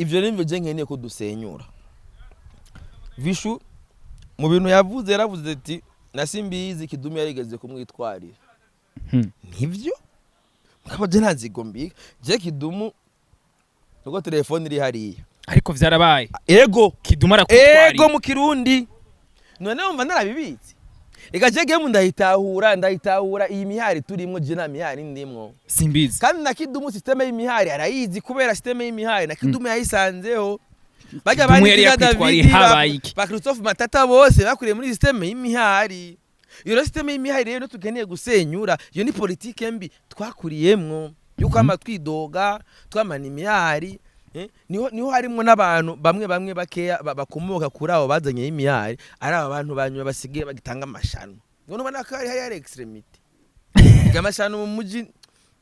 Ivyo nivyo je nkeneye ko dusenyura. Vishu mu bintu yavuze, yaravuze ati na Simbizi Kidumu yarigeze kumwitwarira. Nivyo, mugabo je nta nzigo mbika. Je Kidumu nuko telefone iri hariya. Ariko vyarabaye. Ego. Kidumu arakutwariye. Ego, mu Kirundi. None wumva narabibitse? Reka je game ndayitahura, ndayitahura. Iyi mihari turimwo, je nta mihari ndimwo. Simbizi. Kandi na Kidumu système y'imihari arayizi, kubera système y'imihari na Kidumu yayisanzeho. Bajya Kidumu yari bandikira yakwitwariye, Davidi, habaye iki? Ba Christophe Matata bose bakuriye muri système y'imihari. Iyo rero système y'imihari rero tukeneye gusenyura. Iyo ni politike mbi twakuriyemwo yuko ama twidoga twamana imihari, niho harimwo n'abantu bamwe bamwe bakeya bakomoka kuri abo bazanye y'imihari, ari aba bantu banyuma basigaye bagitanga amashano. Ngo nubona ko hari extrémité. Amashano mu muji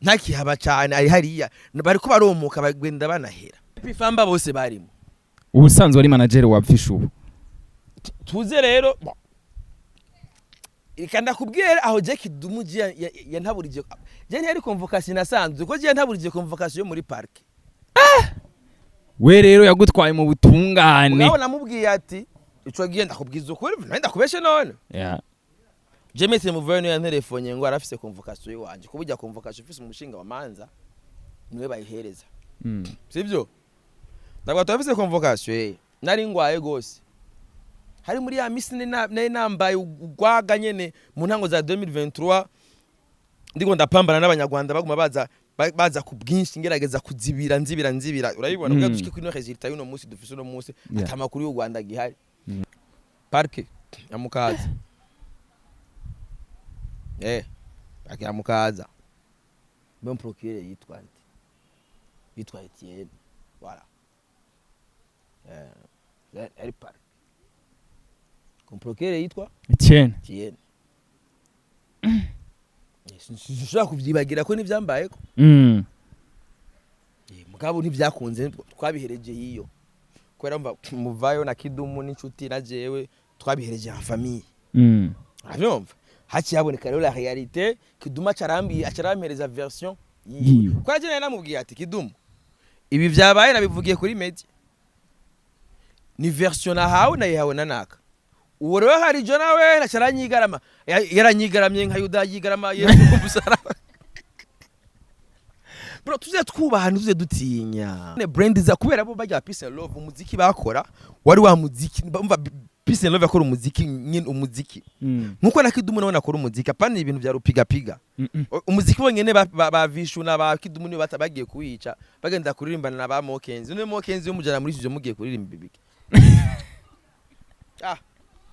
ntakihaba cyane, ari hariya bariko baromoka, bagenda banahera. Pifamba bose barimo. Ubusanzwe ari manager wa Vishu ubu. Tuze rero, bon. Reka ndakubwire aho je Kidumu je yantaburije. Je ntiyari convocation nasanzwe, ko je yantaburije convocation yo muri parquet. We rero yagutwaye mu butungane. Mugabo namubwiye ati ico gihe, ndakubwiza ukuri, nari ndakubeshe none? Je Maître Muvayo niyo yanterefonye ngo arafise convocation yiwanje, kuburya convocation ifise umushinga wa manza niwe bayihereza. Sivyo? Ndabwo turafise convocation, nari ngwaye gose, hari muri ya misi nari nambaye ugwaga nyene mu ntango za 2023, ndiko ndapambana n'Abanyarwanda baguma baza baza ku bwinshi, ngerageza kuzibira, nzibira, nzibira, urabibona? Kugira dushike kuri no résultat y'uno munsi dufise uno munsi, ata makuru y'u Rwanda gihari. Parquet ya Mukaza, parquet ya Mukaza, bon, procureur yitwa nde? Yitwa Etienne, voilà. Ari parquet, procureur yitwa Etienne. Etienne. Sinshobora kuvyibagira ko n'ivyambayeko. Mugabo ntibyakunze, twabihereje hiyo, kubera mva muvayo na Kidumu n'inshuti na jewe twabihereje en famille. Uravyumva? Haciye haboneka rero la réalité. Kidumu acarambiye, acarampereza version yiwe. Yiwe. Kubera je nari namubwiye ati: "Kidumu, ibi vyabaye nabivugiye kuri media, ni version nahawe, nayihawe na naka." Uwo rero hari jo nawe acaranyigarama. Yaranyigaramye nka Yuda yigarama Yesu ku musaraba. Bro, tuze twubaha, tuze dutinya. Ne brand za kubera bo bajya Peace and Love, umuziki bakora wari wa muziki, umva, Peace and Love yakora umuziki nyine, umuziki nkuko na Kidumu nawe nakora umuziki, apana ibintu bya rupigapiga. Umuziki wonyene ba Vishu na ba Kidumu nibo bagiye kuwica, bagenda kuririmbana na ba Mokenzi. None Mokenzi yumujana muri studio mugiye kuririmba ibiki? Ah,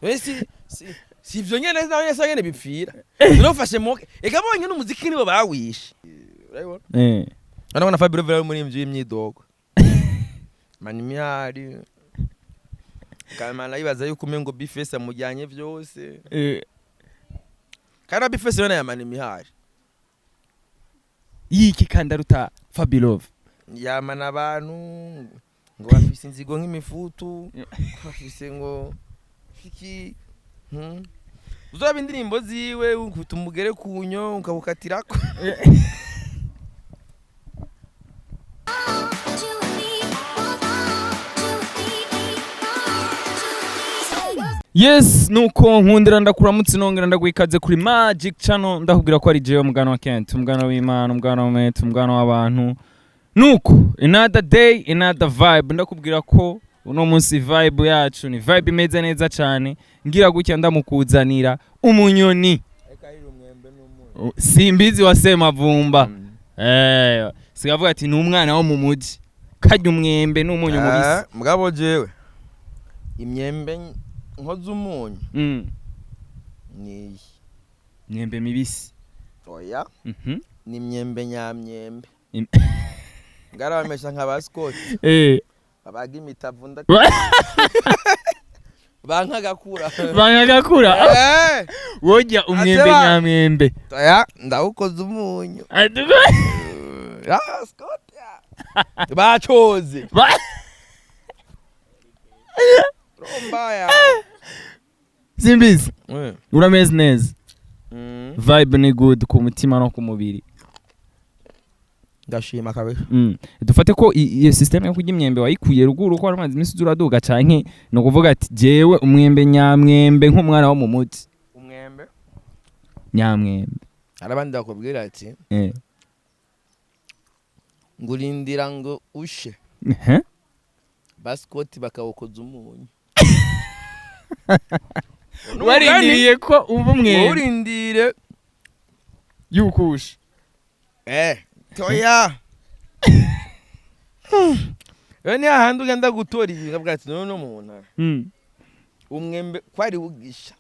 we si ivyo nyene nawe nyene nyene bipfira. None ufashe Moke, eka bonyene umuziki nibo bawishe, urabibona? Urabona Fabio Vera muri imvyo y'imyidogo manimyari kamana, yibaza yuko umengo Bifesa amujyanye vyose. Kandi Bifesa yona yamana imihari. Yiki kandi aruta Fabilove? Yamana abantu ngo bafise inzigo nk'imifutu, bafise ngo fiki. Uzaba indirimbo ziwe ukubita umugere kunyo ukabukatirako. Yes, nuko nkundira ndakuramutse, nongera ndaguha ikaze kuri Magic Channel. Ndakubwira ko ari jewe mugana wa Kent, umugana w'Imana, umugana w'umwete, umugana w'abantu. Nuko another day, another vibe. Ndakubwira ko uno munsi vibe yacu ni vibe imeze neza cyane. Ngira gutya ndamukuzanira umunyoni Simbizi wa Semavumba. Sigavuga ati ni umwana wo mu muji karya umwembe n'umunyu mubisi. Mugabo jewe imyembe nkoze umunyu niyi. Imyembe mibisi? Oya. Ni imyembe nyamyembe. Ngarabamesha nka ba Scott babaga imitavu nda bankagakura. Banyagakura. Wojya umwembe nyamwembe. Oya, ndawukoze umunyu. Ah, Scott ya. Bacoze rombaya. Simbizi, urameze neza? Vibe ni good ku mutima no ku mubiri. Ndashima kabisa. Dufate ko iyo system yo kurya imyembe wayikuye ruguru, ko wari umaze iminsi uza uraduga, canke ni ukuvuga ati jewe umwembe nyamwembe nk'umwana wo mu muti? Umwembe. Nyamwembe. Hari abandi bakubwira ati ngo urindira ngo ushe, basikoti bakawukoza umunyu. Warindiriye ko uba umwembe. Urindire yukusha. Toya, rero ni hahandi ugenda gutora ibintu ukavuga ati none umuntu umwembe kwari ugisha,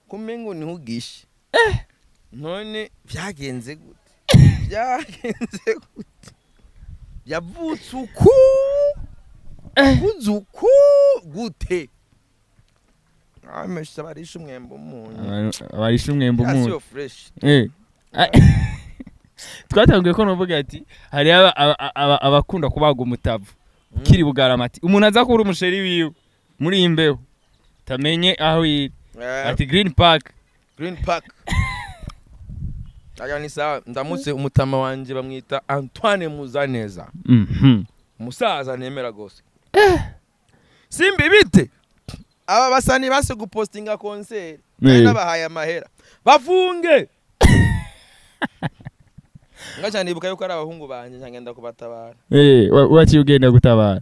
kumengo niho ugisha, none byagenze gute? Byagenze gute? Yavutse uku, kuze uku gute? Amesha barisha umwembe umunyu. Barisha umwembe umunyu. Siyo fresh. Twatanguye ko nuvuga ati hari abakunda kubaga umutavu kiri Bugarama, ati umuntu aza kubura umusheri wiwe muri iyi mbeho tamenye aho iri, ati Green Park. Green Park. Aya ni sawa. Ndamutse umutama wanje bamwita Antoine Muzaneza. Umusaza nemera gose. Simbi bite? Aba basani base gupostinga concert. Nabahaye amahera. Bafunge. Ngacha nibuka yuko ari abahungu banje, ngenda kubatabara. Waciye ugenda gutabara.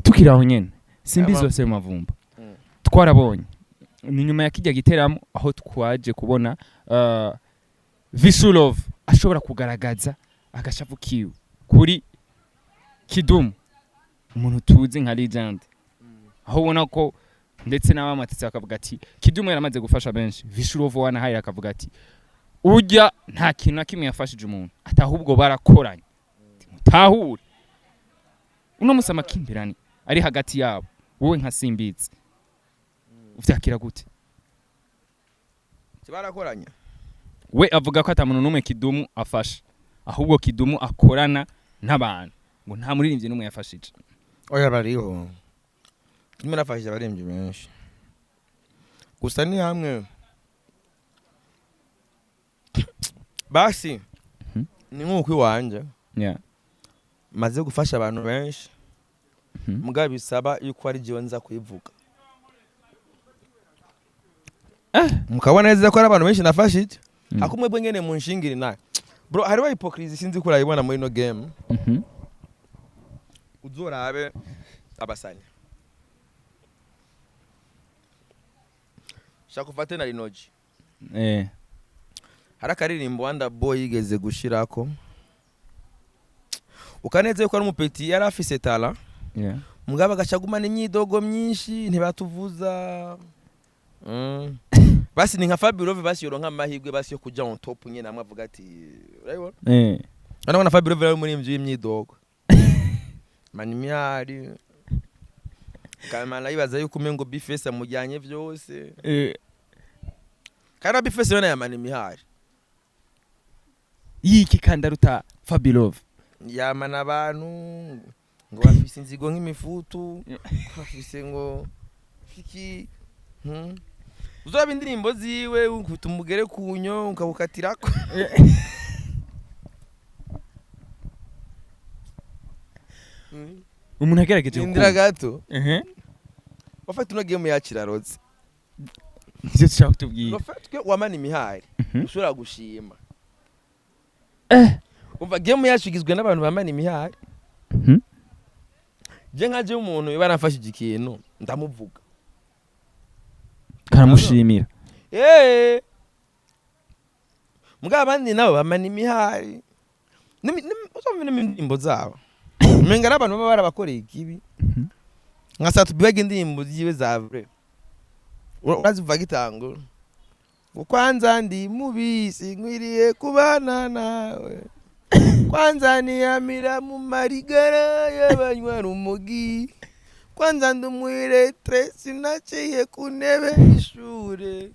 Tukiri aho nyene, Simbi zose mavumba, twarabonye ni nyuma ya kijya giteramo aho twaje kubona Vichou Love ashobora kugaragaza agashavu kiwe kuri Kidumu, umuntu tuzi nka legend, aho ubona ko ndetse n'abamatitse bakavuga ati Kidumu yaramaze gufasha benshi. Vichou Love wanahaye akavuga ati urya nta kintu na kimwe yafashije umuntu, ati ahubwo barakoranye. Ati, mutahure uno musi amakimbirane ari hagati yabo, wowe nka Simbizi uvyakira gute? Barakoranye. We avuga ko ata muntu n'umwe Kidumu afasha, ahubwo Kidumu akorana n'abantu, ngo nta muririmbyi n'umwe yafashije. Oya, bariho. Kimwe nafashije abaririmbyi benshi. Gusa ni hamwe. Basi ni nk'uko iwanje maze gufasha abantu benshi, mugabo bisaba yuko ari jewe nza kuyivuga, mukabona neza ko ari abantu benshi nafashije. Ako mwebwe ngene munshingire nawe bro, hariho hypocrisie, sinzi ko urayibona muri no game. Uzorabe abasani, shaka ufate na Linoji. Hari akaririmbo Wanda Boy yigeze gushirako, ukaneze yuko ari umupeti yari afise tala, mugabo agaca agumana imyidogo myinshi, ntibatuvuza. Basi ni nka Fabio basi yoronka amahirwe basi yo kuja on top nyene, amwe avuga ati urabibona. Urabona Fabio ari muri y'imyidogo manimyari kamana, yibaza yuko umengo Bface amujyanye vyose. Kandi na Bface yona yamana imihari. Yiki kandi aruta Fabilove? Yamana abantu ngo bafise inzigo nk'imifutu, bafise ngo fiki. Uzaba indirimbo ziwe ukubita umugere kunyo ukawukatirako. Umuntu agerageje Indira gukunda gato. Wafata ino game yakirarotse. Ivyo dushaka kutubwira. Wafatwe wamana imihari, ushobora gushima. Umva, game yacu igizwe n'abantu bamana imihari. Je nkaje umuntu yoba yaramfashije ikintu ndamuvuga. Karamushimira. Mugabo abandi nabo bamana imihari. Uzumva n'indirimbo zabo, umenga ari abantu baba barabakoreye ikibi. Nka Satubibaga, indirimbo ziwe za vrai urazivuga gitangura ngo kwanza ndi mubisi nkwiriye kubana nawe, kwanza niyamira mu marigara y'abanywa rumogi, kwanza ndi umuiretre sinaciye ku ntebe y'ishure,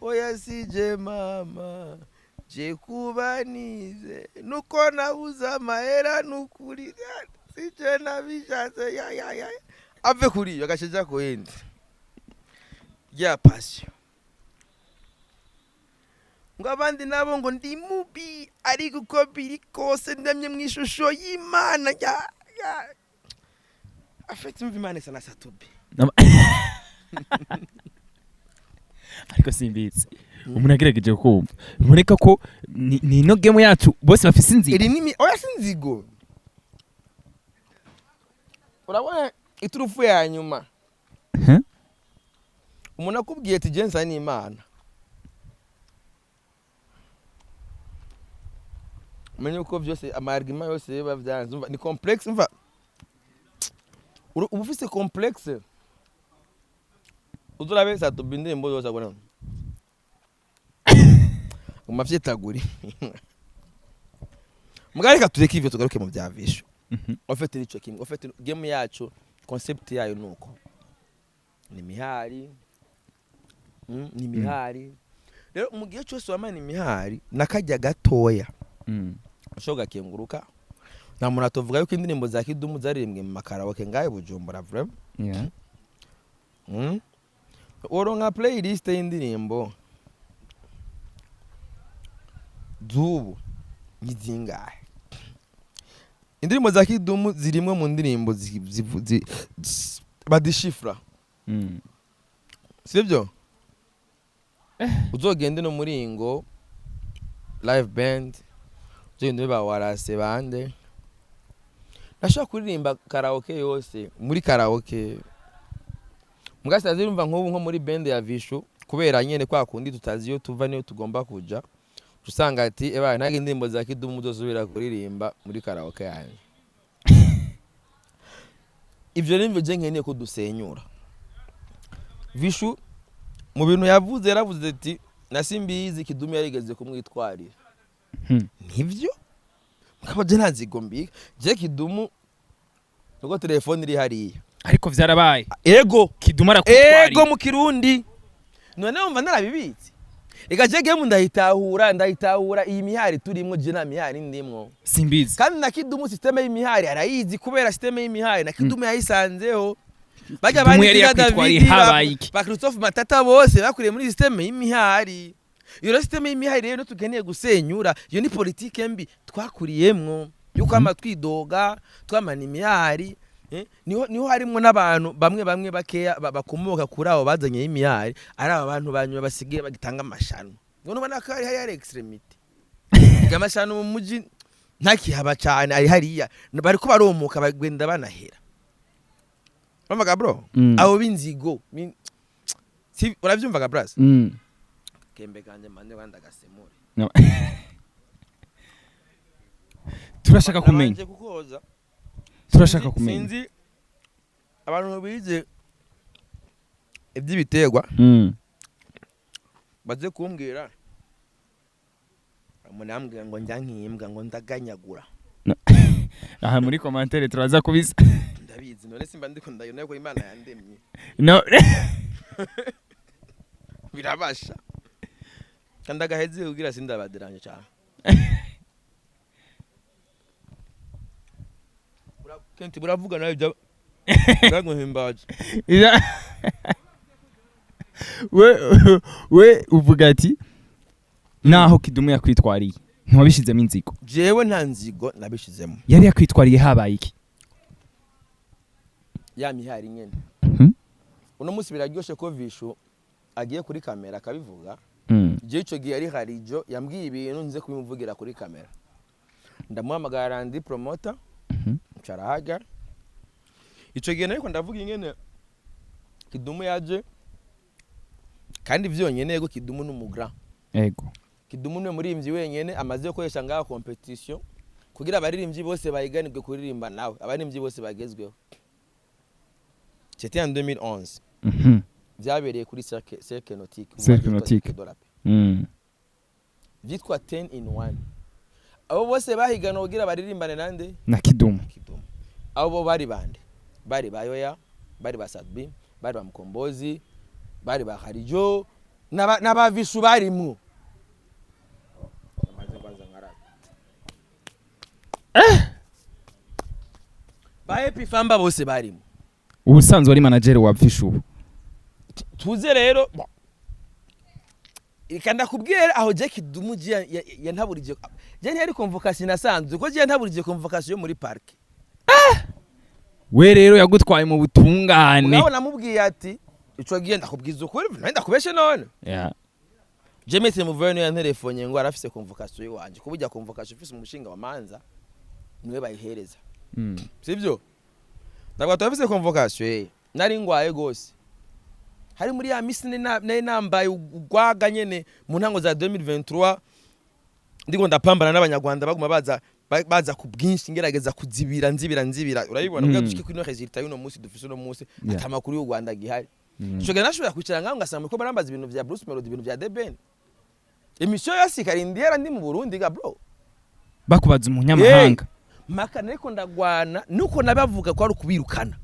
oya sije mama je kuba nize nuko nabuze amahera, nukuri sije nabishatse ya ya ya. Ave kuri iyo agashaja ku yindi rya passion. Ngo abandi nabo ngo ndi mubi, ariko uko biri kose ndemye mu ishusho y'Imana ya afite. Imva, Imana isa na Sat-B. Ariko simbizi, umuntu agerageje kumva biboneka ko ni ino game yacu bose bafise inzigo. Irimo oya, si inzigo. Urabona iturufu ya nyuma? Huh? Umuntu akubwiye ati genza n'Imana, umenye uko byose ama argument yose biba byanze. Umva, ni complexe. Umva, uba ufise complexe. Uzurabe Sat-B, indirimbo zose abona umafyetaguri. Mugabo reka tureke ivyo, tugaruke mu bya Vishu. En fait, nico kimwe. En fait, game yacu, concept yayo nuko ni mihari. Ni mihari rero. Mu gihe cyose wamana imihari nakajya gatoya, ushobora gakenguruka. Nta muntu atovuga yuko indirimbo za Kidumu zaririmbwe mu makaraoke ngayo Bujumbura, vraiment. Woronka playlist y'indirimbo z'ubu ni zingahe? Indirimbo za Kidumu zirimwe mu ndirimbo badishifra, sibyo? Uzogende no muri ngo live band, uzogende ba warase bande nashobora kuririmba karaoke yose. Muri karaoke mugasaza urumva nk'ubu nko muri band ya Vishu, kubera nyene kwa kundi tutazi iyo tuva niyo tugomba kuja, usanga ati ebaye ntago indirimbo za Kidumu uzosubira kuririmba muri karaoke yanjye. Ivyo nivyo je nkeneye ko dusenyura. Vishu mu bintu yavuze, yaravuze ati na Simbizi Kidumu yarigeze kumwitwarira. Nivyo, mukaba je nta nzigo mbika je Kidumu, nuko telefone iri hariya. Ariko vyarabaye. Ego. Kidumu arakutwariye. Ego, mu Kirundi. None wumva narabibitse. Reka je game ndayitahura, ndayitahura. Iyi mihari turimwo, je nta mihari ndimwo. Simbizi. Kandi na Kidumu système y'imihari arayizi, kubera système y'imihari na Kidumu yayisanzeho. Bajya Kidumu yari bandikira yakwitwariye, David, habaye iki? ba Christophe Matata bose bakuriye muri système y'imihari. Iyo rero système y'imihari rero tukeneye gusenyura. Iyo ni politike mbi twakuriyemwo yuko ama twidoga twamana imihari. Niho harimwo n'abantu bamwe bamwe bakeya bakomoka kuri abo bazanye y'imihari, ari aba bantu banyuma basigaye bagitanga amashano. Ngo nubona ko hari extrémité. Amashano mu muji ntakihaba cyane, ari hariya bariko baromoka, bagenda banahera. Urumvaga, bro? Abo b'inzigo uravyumvaga, bras? Kembe kanje mande wanda gasemure. No. Turashaka kumenya. Nabanje kukoza. Turashaka kumenya. Sinzi abantu bize iby'ibiterwa baze kumbwira. Umuntu yambwira ngo njya nkimbwa ngo ndaganyagura. Aha muri commentaire turaza kubisa. Ndabizi, none simba ndiko ndayona ko Imana yandemye. No. Birabasha kandi agaheze kugira sindabaderanje cyane. Kenti buravuga nawe ibyo biraguhimbaje. We uvuga ati naho Kidumu yakwitwariye ntiwabishizemo inzigo. Jewe nta nzigo nabishizemo. Yari yakwitwariye, habaye iki? Ya mihari nyene. Uno munsi biraryoshe ko Vishu agiye kuri kamera akabivuga. Jewe ico gihe yari harijo yambwiye ibintu nze kubimuvugira kuri kamera, ndamuhamagara ndi promoter. Ncara ico gihe nariko ndavuga ingene Kidumu yaje, kandi vyonyene yego, Kidumu n'umugra. Kidumu niwe muririmbyi wenyene amaze gukoresha ngaha competition kugira abaririmbyi bose bahiganirwe kuririmba nawe, abaririmbyi bose bagezweho. C'était en 2011. Vyabereye kuri Cercle Nautique. Cercle Nautique. De la Paix. Vyitwa 10 in 1. Abo bose bahiganwa kugira baririmbane nande? Na Kidumu. Kidumu. Abo bo bari bande? Bari ba Yoya, bari ba Sat-B, bari ba Mukombozi, bari ba Harijo n'abavishu barimwo. Maze kwanza nkaraba. Ba Happy Famba bose barimo. Ubusanzwe ari manager wa Vishu ubu. Tuze rero, bon. Reka ndakubwira aho je Kidumu je yantaburije, je ntiyari convocation nasanzwe, ko je yantaburije convocation yo muri parquet. We rero yagutwaye mu butungane. Mugabo namubwiye ati ico gihe, ndakubwiza ukuri, nari ndakubeshe none? Je Maître Muvayo niyo yanterefonye ngo arafise convocation iwanje, kuba ujya convocation ufise umushinga wa manza niwe bayihereza. Sivyo? Ntabwo turafise convocation. Nari ngwaye gose, hari muri ya misi nari nambaye ugwaga nyene mu ntango za 2023, ndiko ndapambana n'Abanyarwanda baguma baza baza ku bwinshi, ngerageza kuzibira, nzibira, nzibira, urabibona? Ubwo dushike kuri no résultat y'uno munsi dufise uno munsi, ata makuru y'u Rwanda gihari. Ico gihe nashobora kwicara ngaho ngasanga ko barambaza ibintu vya Bruce Melody, ibintu vya The Ben, émission yose ikarindira ndi mu Burundi ga bro. Bakubaza umunyamahanga. Maka nariko ndagwana nuko nabavuga ko ari ukubirukana,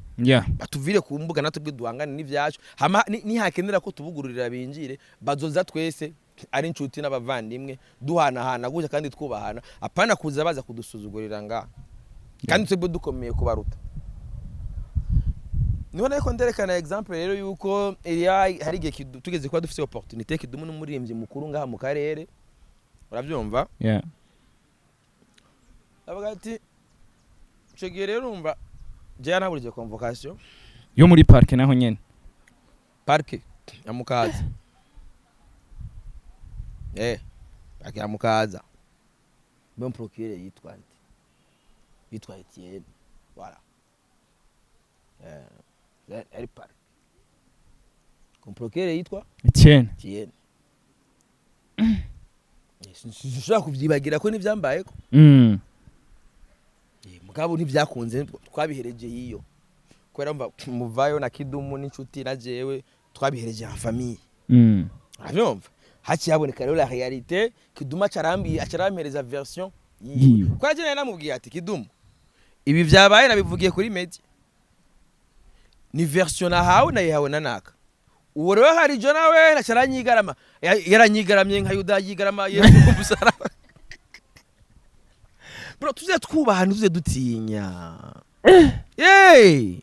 batuvire ku mbuga, natwe duhangane n'ivyacu. Hama nihakenera ko tubugururira binjire, bazoza twese ari inshuti n'abavandimwe, duhanahana gutya kandi twubahana, apana kuza baza kudusuzugurira ngaha kandi twebwe dukomeye kubaruta. Niho nariko nderekana exemple rero yuko iriya hari igihe tugeze kuba dufise opportunité. Kidumu n'umuririmbyi mukuru ngaha mu karere, uravyumva? Yeah. Avuga ati ico gihe rero urumva jewe ntaburije convocation Yo muri parquet naho nyene. Parquet ya Mukaza, parquet ya Mukaza. Bon, procureur yitwa nde? Yitwa Etienne, voilà. Ari parquet, comme procureur yitwa Etienne. Etienne. Sinshobora kuvyibagira ko n'ivyambayeko. Mugabo ntibyakunze, twabihereje hiyo kubera mva muvayo na Kidumu n'inshuti na jewe twabihereje en famille. Uravyumva? Haciye haboneka rero la réalité. Kidumu acarambiye, acarampereza version yiwe. Yiwe. Kwa je nari namubwiye ati Kidumu, ibi vyabaye nabivugiye kuri media, ni version nahawe, nayihawe na naka. Uwo rero hari jo nawe acaranyigarama, yaranyigaramye nka Yuda yigarama Yesu ku musaraba. Bro, tuze twubaha, tuze dutinya. Yey!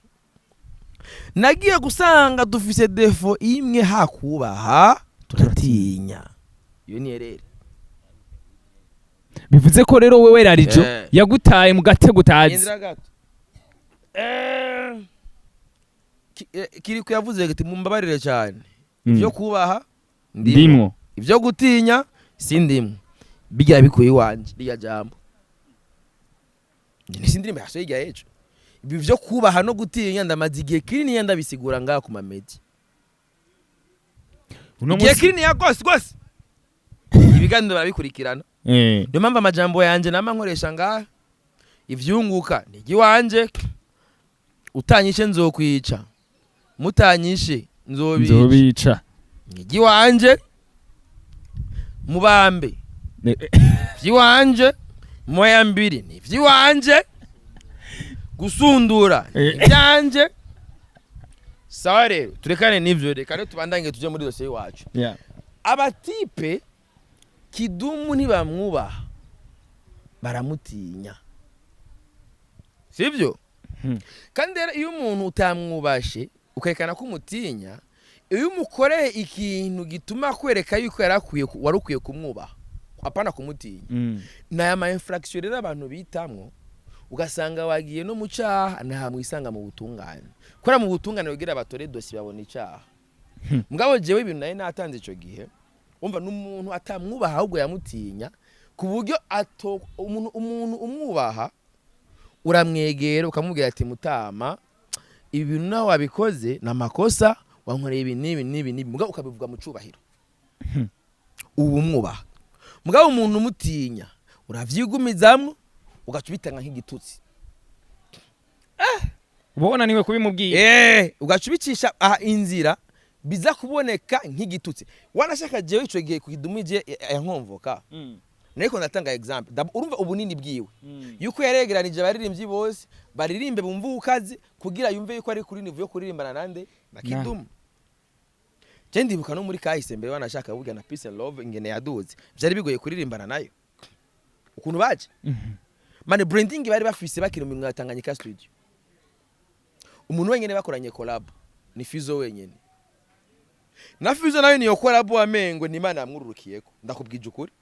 Nagiye gusanga dufise défaut imwe, hakubaha turatinya. Iyo ni erreur. Bivuze ko rero wewe Rarijo yagutaye mu gatego utazi. Indira gato. Kiriko yavuze ati mumbabarire cyane. Ibyo kubaha ndimo. Ndimwo. Ibyo gutinya sindimo. Bijya bikuye iwanje rya jambo. Ni sindirimbo yasohoye irya ejo. Ibi byo kubaha no gutinya ndamaze igihe kinini ndabisigura ngaha ku mamedi. Uno Igihe munsi kinini ya gose gose. Ibiganiro barabikurikirana. Niyo mpamvu amajambo yanje nama nkoresha ngaha, ivyunguka ni igiwanje. Utanyishe nzokwica, mutanyishe nzobica. Nzobica. Ni igiwanje, mubambe vyiwanje, moya mbiri ni vyiwanje, gusundura ni ivyanje. Sawa rero, turekane n'ivyo, reka rero tubandange tuje muri dosiye iwacu. Abatipe Kidumu ntibamwubaha, baramutinya, sibyo? Kandi rero iyo umuntu utamwubashe ukerekana ko umutinya, iyo umukoreye ikintu gituma akwereka yuko yari akwiye wari ukwiye kumwubaha apana kumutinya. Ni aya ma infraction rero abantu bitamwo, ugasanga wagiye no mu cyaha, nta mwisanga mu butungane, kubera mu butungane kugira batore dosiye babona icyaha. Mugabo jewe ibintu nari natanze ico gihe, umva, n'umuntu atamwubaha ahubwo yamutinya ku buryo ato umuntu umwubaha uramwegera ukamubwira ati mutama, ibi bintu nawe wabikoze ni amakosa, wankoreye ibi n'ibi n'ibi n'ibi, mugabo ukabivuga mu cubahiro, ubu umwubaha. Mugabo umuntu umutinya uravyigumizamwo, ugaca ubitanga nk'igitutsi. Ubona niwe kubimubwiye. Ugaca ubicisha aha inzira biza kuboneka nk'igitutsi. Wanashaka jewe ico gihe kidumije yankomvoka, nariko ndatanga exemple. Urumva ubunini bwiwe, yuko yaregeranije abaririmbyi bose baririmbe bumva ukazi, kugira yumve yuko ari kuri niveau yo kuririmbana nande? Na Kidumu. Je ndibuka no muri kahise mbere, wanashaka burya na Peace and Love ingene yaduze, vyari bigoye kuririmbana nayo ukuntu baje. Mane branding bari bafise bakiri mu ya Tanganyika Studio, umuntu wenyene bakoranye collab ni Fizo wenyene. Na Fizo nawe niyo collabo amengo ni Imana yamwururukiyeko, ndakubwije ukuri.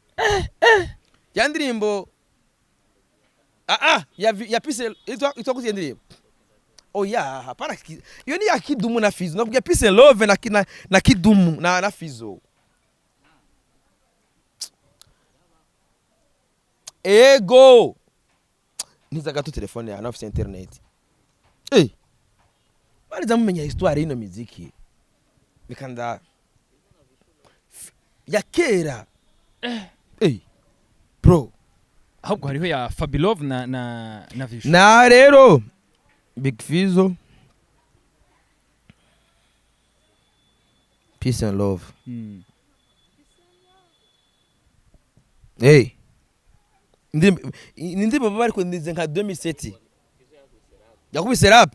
Ya ndirimbo ya Peace itwa kuziye ndirimbo, oya, hapana, iyo ni ya Kidumu na Fizo. Nakubwira Peace and Love na Kidumu na Fizo. Ego, niza gato telefone yawe, nafise internet. Bariza mumenya histoire y'ino miziki bikanda ya kera. Bro. Ahubwo hariho ya Fabilove na Vishu. Na rero Big Fizo, Peace and Love. Hey, ni indirimbo baba bariko ndize nka 2007 yakubise rap.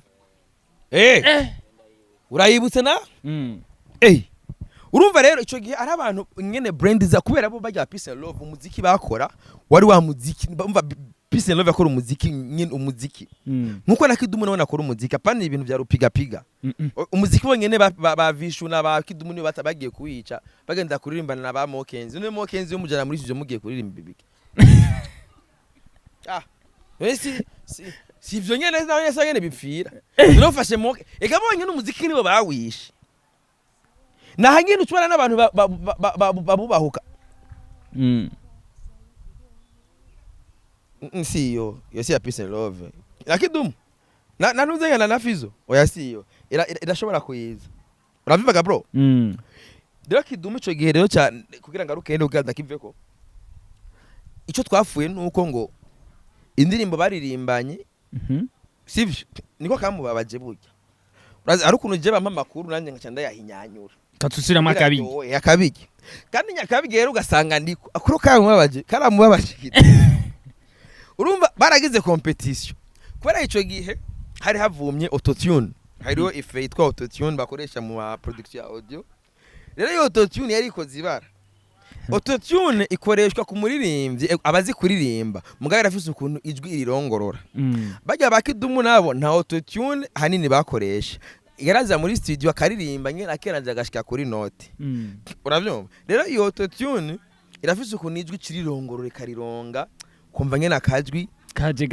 Urayibutse na? Urumva rero ico gihe ari abantu nyene brand za kubera bo bajya Peace and Love, umuziki bakora wari wa muziki, umva, Peace and Love yakora umuziki nyene, umuziki nkuko na Kidumu nawe nakora umuziki, apana ibintu bya rupigapiga. Umuziki wonyene ba Vishu na ba Kidumu nibo bagiye kuwica, bagenda kuririmbana na ba Mokenzi. None Mokenzi yumujana muri studio mugiye kuririmba ibiki? Si ivyo nyene nawe nyene nyene bipfira. None ufashe Moke, eka bonyene umuziki nibo bawishe. Naha nyene ucubana n'abantu babubahuka. Si yo, yo si ya Peace and Love na Kidumu na ntuzengana na Fizo, oya, si yo. Irashobora kuyiza, urabivaga bro. Rero Kidumu ico gihe rero cya kugira ngo aruke kugira ndakiveko, ico twafuye nuko ngo indirimbo baririmbanye, sivyo? Niko kamubabaje burya. Urazi ari ukuntu je bampa amakuru nanjye nkaca ndayahinyanyura. Katusubiramo akabigi. Oya, akabigi kandi nyakabigi rero ugasanga ndiko akuru kamubabaje, karamubabaje Kidumu. Urumva baragize competition kubera ico gihe hari havumye autotune, hariho effet yitwa autotune bakoresha mu ma production ya audio. Rero iyo autotune yari ikoze ibara. Autotune ikoreshwa ku muririmbyi abazi kuririmba, mugabo irafise ukuntu ijwi irirongorora. Bajya ba Kidumu nabo nta autotune hanini bakoresha, yaraza muri studio akaririmba nyine, akeranza agashika kuri note. Urabyumva rero iyo autotune irafise ukuntu ijwi kirirongorora, ikarironga, kumva nyine akajwi kaje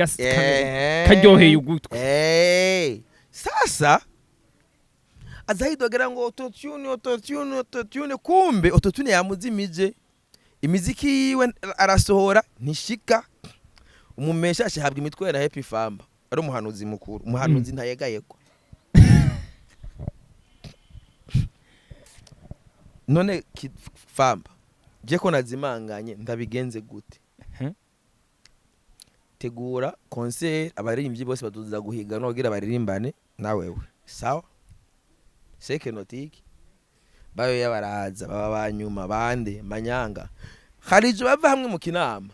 karyoheye ugutwi. Sasa azahidogera ngo autotune, autotune, autotune, kumbe autotune yamuzimije imiziki yiwe, arasohora ntishika. Umumesha ashahabwa imitwe na Happy Famba, ari umuhanuzi mukuru, umuhanuzi ntayegayegwa. None Famba, je ko nazimanganye ndabigenze gute? Tegura concert, abaririmbyi bose baduza guhiganwa kugira baririmbane na wewe, sawa? Seke notiki bayo yabaraza baba banyuma bande manyanga harijo bava hamwe mu kinama,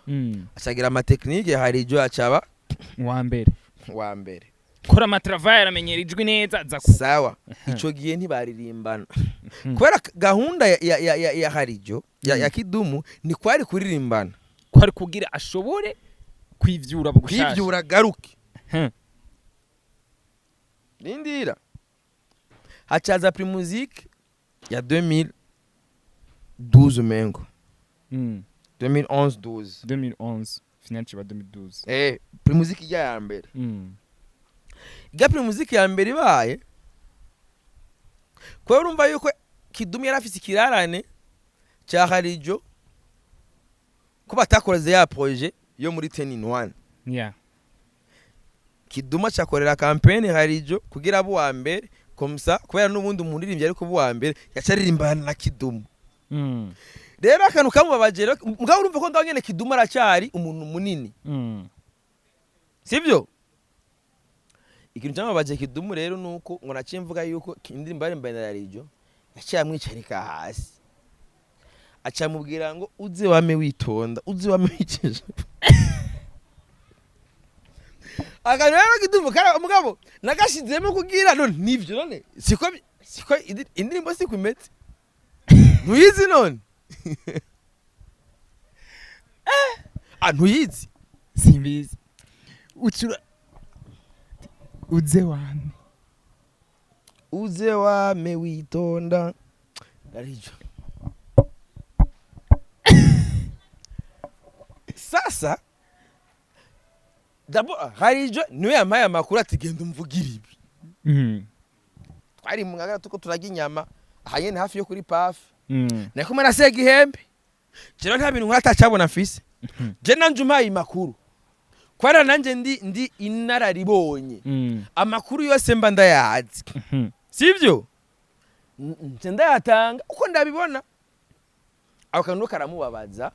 acagira amatekinike, harijo acaba wa mbere. Wa mbere. Kora amatravaye, aramenyera ijwi neza, aza ku Sawa, ico gihe ntibaririmbana kubera gahunda ya Harijo ya Kidumu ni kwari kuririmbana. Ko ari kugira ashobore kwivyura bugushasha. Kwivyura garuke. Rindira, hacaza Primusic ya 2012 mengo, 2011 12. 2011, final kiba 2012. Primusic ijya ya mbere. Ijya Primusic ya mbere ibaye, kubera urumva yuko Kidumu yari afise ikirarane cya Harijo ko batakoze ya projet yo muri 10 in 1. Kidumu acakorera campaign Harijo kugira abe uwa mbere comme ça, kubera n'ubundi umuririmbyi ariko uba uwa mbere yaca aririmbana na Kidumu. Rero akantu kamubabaje rero, mugabo urumva ko ngaho nyene Kidumu aracyari umuntu munini. Sibyo? Ikintu cyamubabaje Kidumu rero nuko ngo naciye mvuga yuko indirimbo yarimbanye na Harijo, yaciye amwicarika hasi, acamubwira ngo uze wame witonda, uze wame wicisha akantu. Rero Kidumu kara mugabo nagashizemo kugira none nivyo, none siko indirimbo siko imeze, ntuyizi none? Ntuyizi? Simbizi. Ucura uze wame Uze wame witonda. Arijo sasa dabo harijo niwe yampaye amakuru ati genda umvugire ibi. Twari mu ngagara tuko turarya inyama aha nyene hafi yo kuri paf. Nari kumwe na Segihembe. Jero nta bintu nkora atacabona mfise. Je nanje umpaye amakuru kwara nanje ndi inararibonye. Amakuru yose mba ndayazi. Sivyo? Nje ndayatanga uko ndabibona. Ako kantu karamubabaza.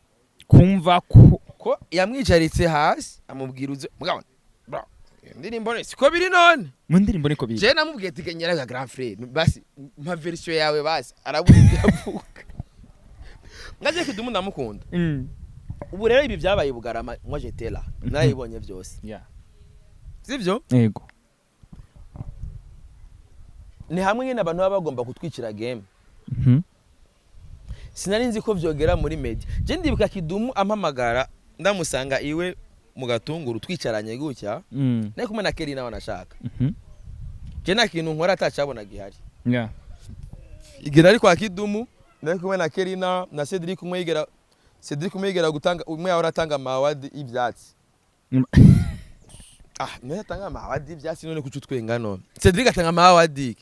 Kumva ko ko yamwicaritse hasi amubwira uze mugabo bro, iyo ndirimbo ni siko biri none. Mu ndirimbo niko biri. Je namubwiye ati genyera grand frère, basi mpa version yawe, basi arabura ibyo avuga. Ngaje Kidumu ndamukunda. Ubu rero ibi byabaye Bugarama, moi j'étais là, narabibonye byose. Sivyo? Yego. Ni hamwe nyine abantu baba bagomba kutwicira game. Sinari nzi ko vyogera muri media. Je ndibuka Kidumu ampamagara, ndamusanga iwe mu Gatunguru, twicaranye gutya. Nari kumwe na Kelly nawe anashaka. Je nta kintu nkora atacabona gihari. Igihe nari kwa Kidumu nari kumwe na Kelly na Cedric, umwe yigera Cedric, umwe yigera gutanga, umwe yahora atanga ama award y'ivyatsi. Ah, niwe atanga ama award y'ivyatsi none kuki utwenga none? Cedric atanga ama award,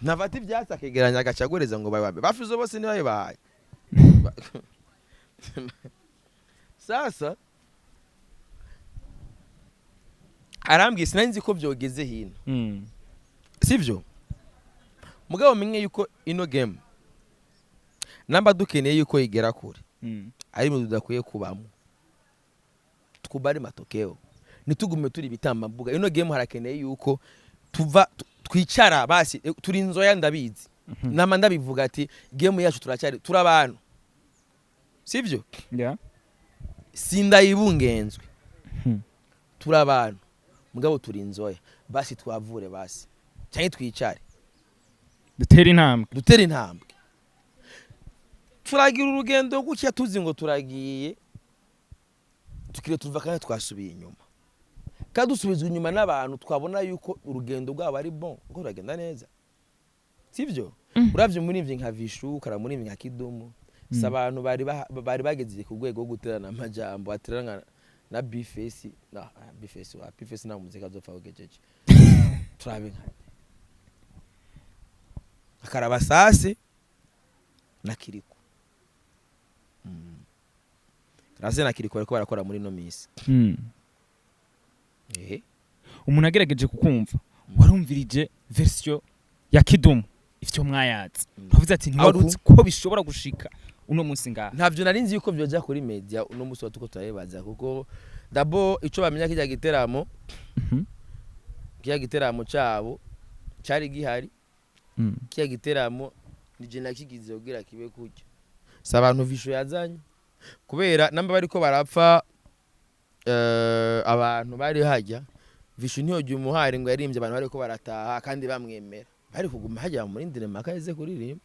nafata ivyatsi akegeranya agacagureza ngo bababe bafizo bose nibayibahaye. Sasa arambwiye, sinari nzi ko vyogeze hino. Sivyo? Mugabo menye yuko ino game namba dukeneye yuko igera kure, ari mu tudakwiye kubamo, tukubali matokeo, ntitugume turi ibitambambuga. Ino game harakeneye yuko tuva twicara basi, turi inzoya ndabizi. Nama ndabivuga ati game yacu turacyari turi abantu, sivyo? Sindayibungenzwe. Turi abantu mugabo turi inzoya, basi twavure basi cyangwa twicare. Dutera intambwe. Dutere intambwe. Turagira urugendo gutya tuzi ngo turagiye, tukire tuva kandi twasubiye inyuma, kandi dusubizwa inyuma n'abantu twabona yuko urugendo rwabo ari bon, kuko ruragenda neza, sivyo? Uravye umuririmbyi nka Vishu, ukara umuririmbyi nka Kidumu, si abantu bari bageze ku rwego rwo guterana amajambo, aterana na Bface na Bface wa Bface nta muzika azopfa ugejeje. Turabe nka Akarabasasi na Kiriko. Karabasasi na Kiriko bariko barakora muri no misi. Umuntu agerageje kukumva, warumvirije version ya Kidumu, ivyo mwayatse, wavuze ati ntiwari uzi ko bishobora gushika uno munsi ngaha. Ntavyo nari nzi yuko vyoja kuri media uno munsi watuko turabibaza, kuko dabo ico bamenya kirya giteramo, kirya giteramo cabo cari gihari. Kirya giteramo nije nakigize kugira kibe kurya, si abantu Visho yazanye, kubera namba bariko barapfa, abantu bari hajya Visho ntiyojya umuhari ngo yarimbye abantu bariko barataha kandi bamwemera, bari kuguma hajya bamurindire mpaka aze kuririmba.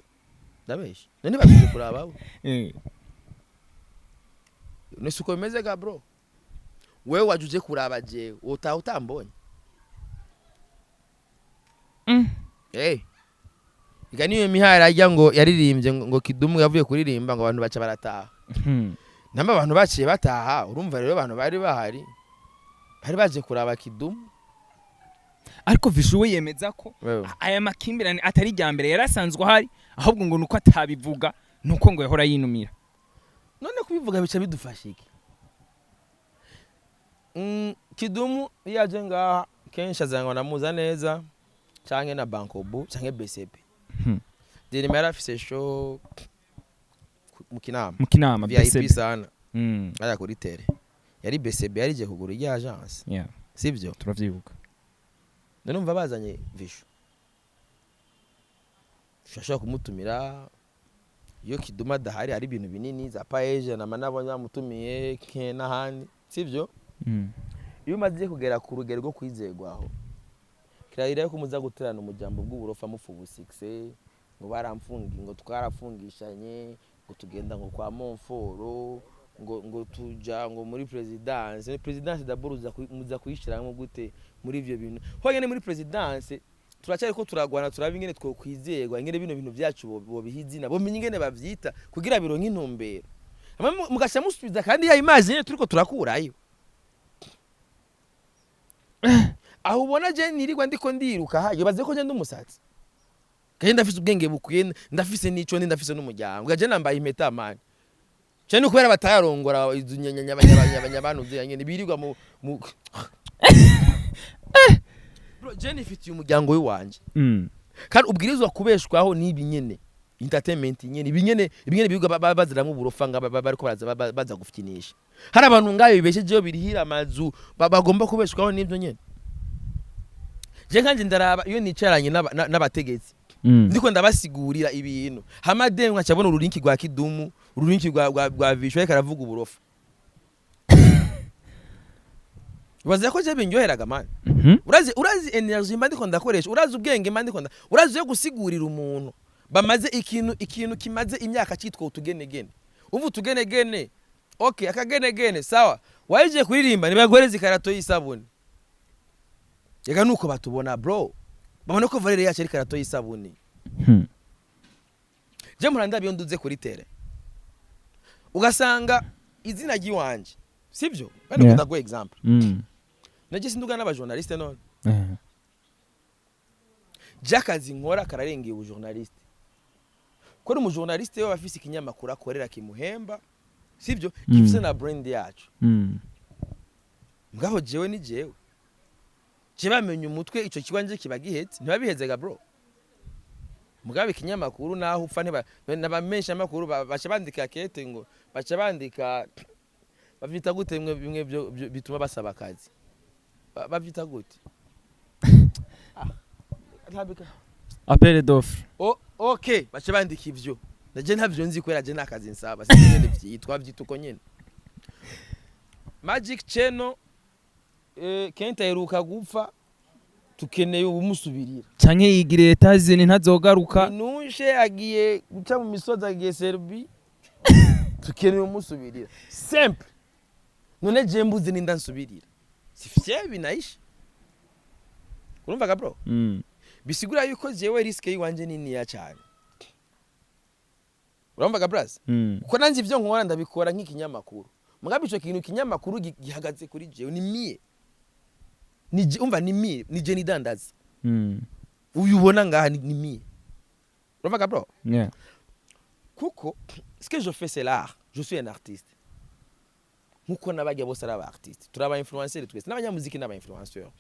Ndabesha none? Babije kuraba abo. None uko bimeze ga bro, wewe waje uje kuraba jewe, utaha utambonye. Iga niyo mihari ajya ngo yaririmbye ngo Kidumu yavuye kuririmba ngo abantu baca barataha. Namba abantu baciye bataha, urumva rero abantu bari bahari bari baje kuraba Kidumu. Ariko Vishu we yemeza ko Wewe. aya makimbirane atari irya mbere, yari asanzwe ahari, ahubwo ngo nuko atabivuga, nuko ngo yahora yinumira. None kubivuga bica bidufasha iki? Kidumu iyo aje ngaha kenshi azangwa na Muza neza canke na Bankobu canke BCP. Dirima yari afise show mu Kinama. Mu Kinama. VIP. BCB. Sana. Aya kuri tele yari BCB, yarije kugura irya agence. Sivyo? Turavyibuka. None umva bazanye Vishu, ushobora kumutumira iyo Kiduma adahari, hari ibintu binini za paeje nama nabonye bamutumiye ke n'ahandi, sivyo? Iyo umaze kugera ku rugero rwo kwizegwaho, kirahira yuko muza guterana umujambo bw'uburofa mufu ubusikse ngo baramfungi, ngo twarafungishanye, ngo tugenda ngo kwa Monforo, ngo tuja ngo muri présidence. Présidence d'abord uza muza kuyishiramo gute muri ivyo bintu honyene muri présidence? Turacyari ko turagwana, turaba ingene twokwizerwa, ingene bino bintu byacu bobiha izina, bomenye ingene bavyita kugira bironke intumbero. Hama mugaca musubiza kandi ya image nyene turiko turakurayo. Aho ubona je nirirwa ndiko ndiruka hayo, baze ko je ndi umusatsi kandi ndafise ubwenge bukwiye, ndafise n'ico ndi, ndafise n'umuryango. Gaje nambaye impeta, man. Cyane kubera batayarongora izo nyabantu nyene birirwa mu. Bro, je nifitiye umuryango w'iwanje kandi ubwirizwa kubeshwaho n'ibi nyene, entertainment nyene, ibi nyene, ibi nyene birirwa baziramwo uburofa nga bariko baraza baza gufyinisha. Hari abantu ngayo bibeshejeho, birihira amazu, bagomba kubeshwaho n'ibyo nyene. Je kanje ndaraba iyo nicaranye n'abategetsi, ndiko ndabasigurira ibintu, hama de nkaca mbona ururinki rwa Kidumu, ururinki rwa Visho, ariko aravuga uburofa. Baza ko je binyoheraga, man. Urazi energy mba ndiko ndakoresha, urazi ubwenge mba ndiko urazi yo gusigurira umuntu bamaze ikintu kimaze imyaka cyitwa utugenegene. Umva utugenegene, okay, akagenegene sawa, waje kuririmba nibaguhereza ikarato y'isabune. Reka nuko batubona, bro, babona ko valeur yacu ari ikarato y'isabune. Je muranda iyo nduze kuri terrain, ugasanga izina ry'iwanje sibyo bane. Ndaguha example. Naje sinduga n'abajournaliste none. Je akazi nkora kararengeye ubujournaliste, ko ari umujournaliste we afise ikinyamakuru akorera kimuhemba, sibyo? Gifise na brand yacu. Mugabo jewe ni jewe, je bamenye umutwe ico kiwanje kiba gihetse, ntibabihezega, bro. Mugabo ikinyamakuru naho upfa ntiba nabamenyesha amakuru baca bandika kete ngo baca bandika, bavyita gute bimwe bimwe bituma basaba akazi? Bavyita gute? Ah, ntabika. Appel d'offre. Okay, baca bandika ivyo, naje ntavyo nzi kubera je nta kazi nsaba, sinzi ingene vyitwa, vyita uko nyene. Magic Channel, Kenta aheruka gupfa, tukeneye umusubirira. Canke yigiriye Etazini, ntazogaruka. Minushe agiye guca mu misozi, agiye Serbi, tukeneye umusubirira, simple. None je mbuze ninda nsubirira, si fye binaisha, urumvaga, bro? Bisigura yuko jewe risque yiwanje niniya cyane, urumvaga, bras? Kuko nanjye ivyo nkora ndabikora nk'ikinyamakuru, mugabo ico kintu ikinyamakuru gihagaze kuri jewe, ni mie, umva, ni mie, ni je nidandaza. Uyu ubona ngaha ni mie, urumvaga, bro? Yeah. Kuko ce que je fais, c'est l'art, je suis un artiste nkuko n'abajya bose ari aba artiste. Turi aba influenceur twese, n'abanyamuziki n'aba influenceur.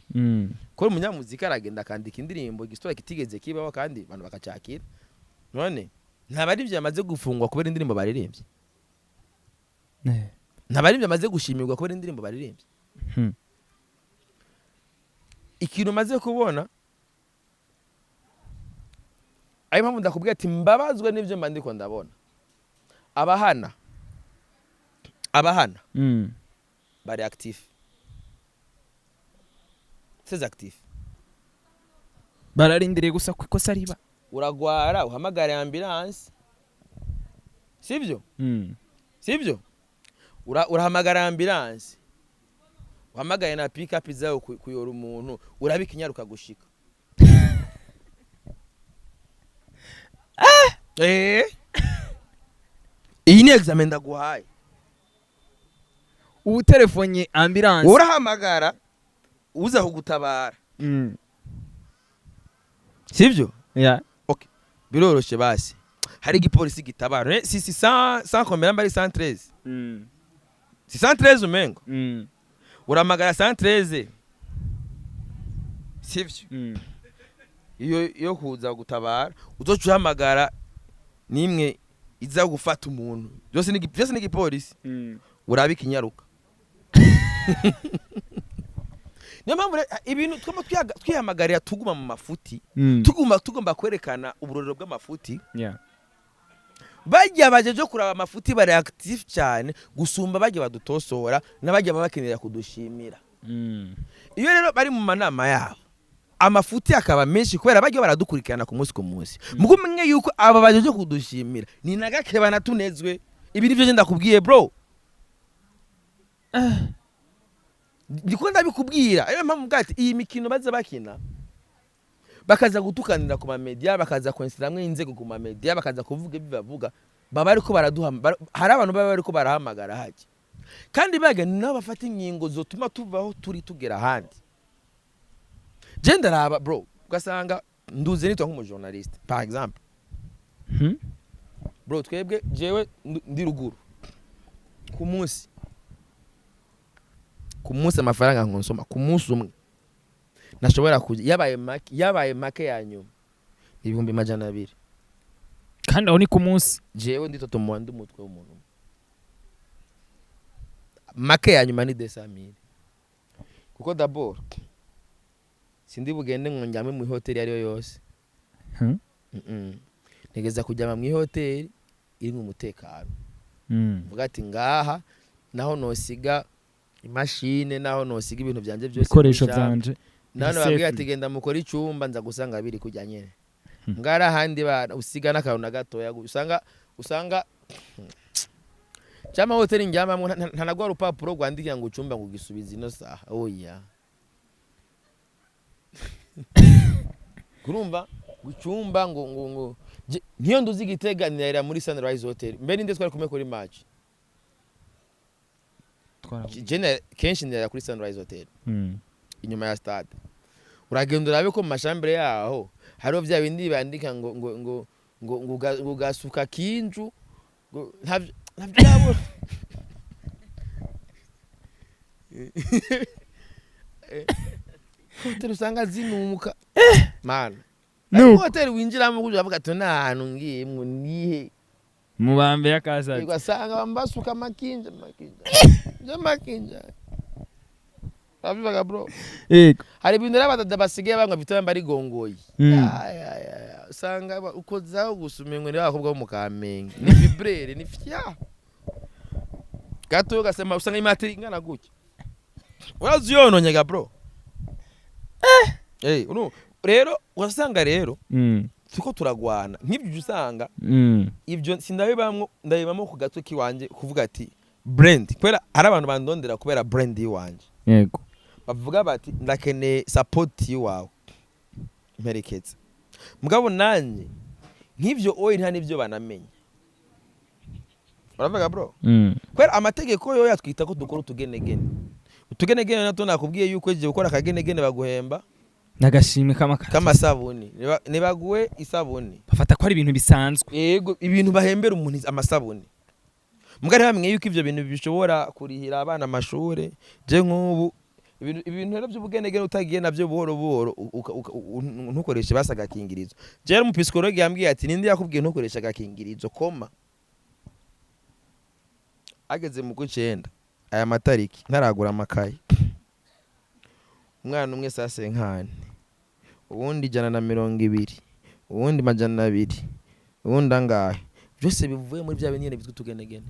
Ko umunyamuziki aragenda akandika indirimbo igistora kitigeze kibaho kandi abantu bakacakira. None nta barivyo bamaze gufungwa kubera indirimbo baririmbye? Nta barivyo bamaze gushimirwa kubera indirimbo baririmbye? Ikintu maze kubona, ayo mpamvu ndakubwira ati mbabazwe n'ibyo mba ndiko ndabona, abahana bari actif, très actif. Bararindiriye gusa ko ikosa riba. Uragwara, uhamagara ambulance, sibyo? Sibyo? Urahamagara ambulance, uhamagaye na pick up zawe kuyora umuntu, urabika inyaruka gushika. Iyi ni examen ndaguhaye. Ubu telefonye ambulance. Urahamagara uza kugutabara, sibyo? Yeah. Biroroshe basi, hari igipolisi gitabara. Si 100 combien mbari 113? Si 113 umengo? Uramagara 113, sivyo? Iyo yo kuza gutabara, uzoca uhamagara nimwe iza gufata umuntu, byose ni igipolisi. Urabe ikinyaruka. Niyo mpamvu rero, ibintu twama twihamagarira, tuguma mu mafuti, tuguma tugomba kwerekana uburorero bw'amafuti. Bajya baje kuraba amafuti bari active cyane gusumba bajya badutosora n'abajya baba bakenera kudushimira. Iyo rero bari mu manama yabo, amafuti akaba menshi kubera bajya baradukurikirana ku munsi ku munsi. Mugo mwe yuko aba baje kudushimira ni nagake banatunezwe. Ibi nivyo je ndakubwiye, bro, ndiko ndabikubwira. Ariyo mpamvu bwati iyi mikino baza bakina. Bakaza gutukanira ku mamedia, bakaza kwinsiramwe inzego ku mamedia, bakaza kuvuga ibyo bavuga, baba ariko baraduha hari abantu baba bariko barahamagara hajya, kandi baga ni nabo bafata ingingo zotuma tuvaho turi tugera ahandi. Je ndaraba, bro, ugasanga nduze nitwa nk'umujournaliste, par exemple. Bro, twebwe, jewe ndi ruguru, ku munsi amafaranga nkonsoma ku munsi umwe nashobora kuja yabaye make ya nyuma 200,000. Kandi aho ni ku munsi? Jewe ndi totomoa, ndi umutwe w'umuntu umwe. Make ya nyuma ni 200,000, kuko d'abord sindi bugende ngo njyame mu hoteli ariyo yose. Ntegeza kujyama mu ihoteli irimo umutekano, mvuga ati ngaha naho nosiga imashine, naho nosiga ibintu byanje byose, ibikoresho muri chambre. Vyanje. Naho Ni nababwira safe. ati genda mukore icyumba, nza gusanga biri kujya nyene. Ngara ahandi bana usiga n'akantu na gatoya, usanga cyama hoteli njyamamwo ntanagwa rupapuro rwandikira ngo icyumba ngo gisubize ino saha, oya. Kurumva ngo icyumba ngo nkiyo nduzi Igitega nirarira muri Sunrise Hotel. Mbe ninde twari kumwe kuri match? Je kenshi nirarira kuri Sunrise Hotel inyuma ya stade. Uragenda urabe ko mu mashambure yaho hariho bya bindi bandika ngo gasuka kinju, ngo ntavyo yabura. Hoteli usanga zinuka mana. Nuko. Hoteli winjiramo kuja bavuga ati nta hantu ngiyemwo nihe? Mubambe y'akazaza. Ugasanga basuka amakinja, amakinja amakinja, urabivuga, bro. Yego. Hari ibintu rero abadada basigaye banywa bituma bari gongoye. Ya, ya, ya, ya. Usanga ukozaho gusa umengo ni abakobwa bo mu Kamenge, ni vibrere, ni fya gato, ugasema usanga imateri ingana gutya, urazi yononye ga, bro. Eh, rero urasanga rero turiko turagwana nk'ibyo usanga ibyo sindabibamwo, ndabibamwo ku gatwe kiwanje, kuvuga ati brand, kubera hari abantu bandondera kubera brand yiwanje. Bavuga bati ndakeneye support yiwawe mperekeza, mugabo nanjye nk'ivyo oyi nta n'ivyo banamenya, uravuga, bro. Kubera amategeko yo yatwita ko dukora utugenegene, utugenegene natwo nakubwiye yuko igihe gukora akagenegene baguhemba n'agashimwe k'amakara k'amasabuni. Nibaguhe isabuni. Bafata ko ari ibintu bisanzwe. Yego, ibintu bahembera umuntu amasabuni, mugari bamenye yuko ivyo bintu bishobora kurihira abana amashure. Je nk'ubu ibintu rero by'ubugenegene utagiye navyo buhoro buhoro, ntukoreshe basi agakingirizo. Je rero umupsychologue yambwiye ati ninde yakubwiye ntukoreshe agakingirizo? Koma ageze mu kw'icenda aya matariki ntaragura amakaye, umwana umwe 150, uwundi 120, uwundi 200, uwundi angahe, byose bivuye muri bya bindi nyene bitwa utugenegene.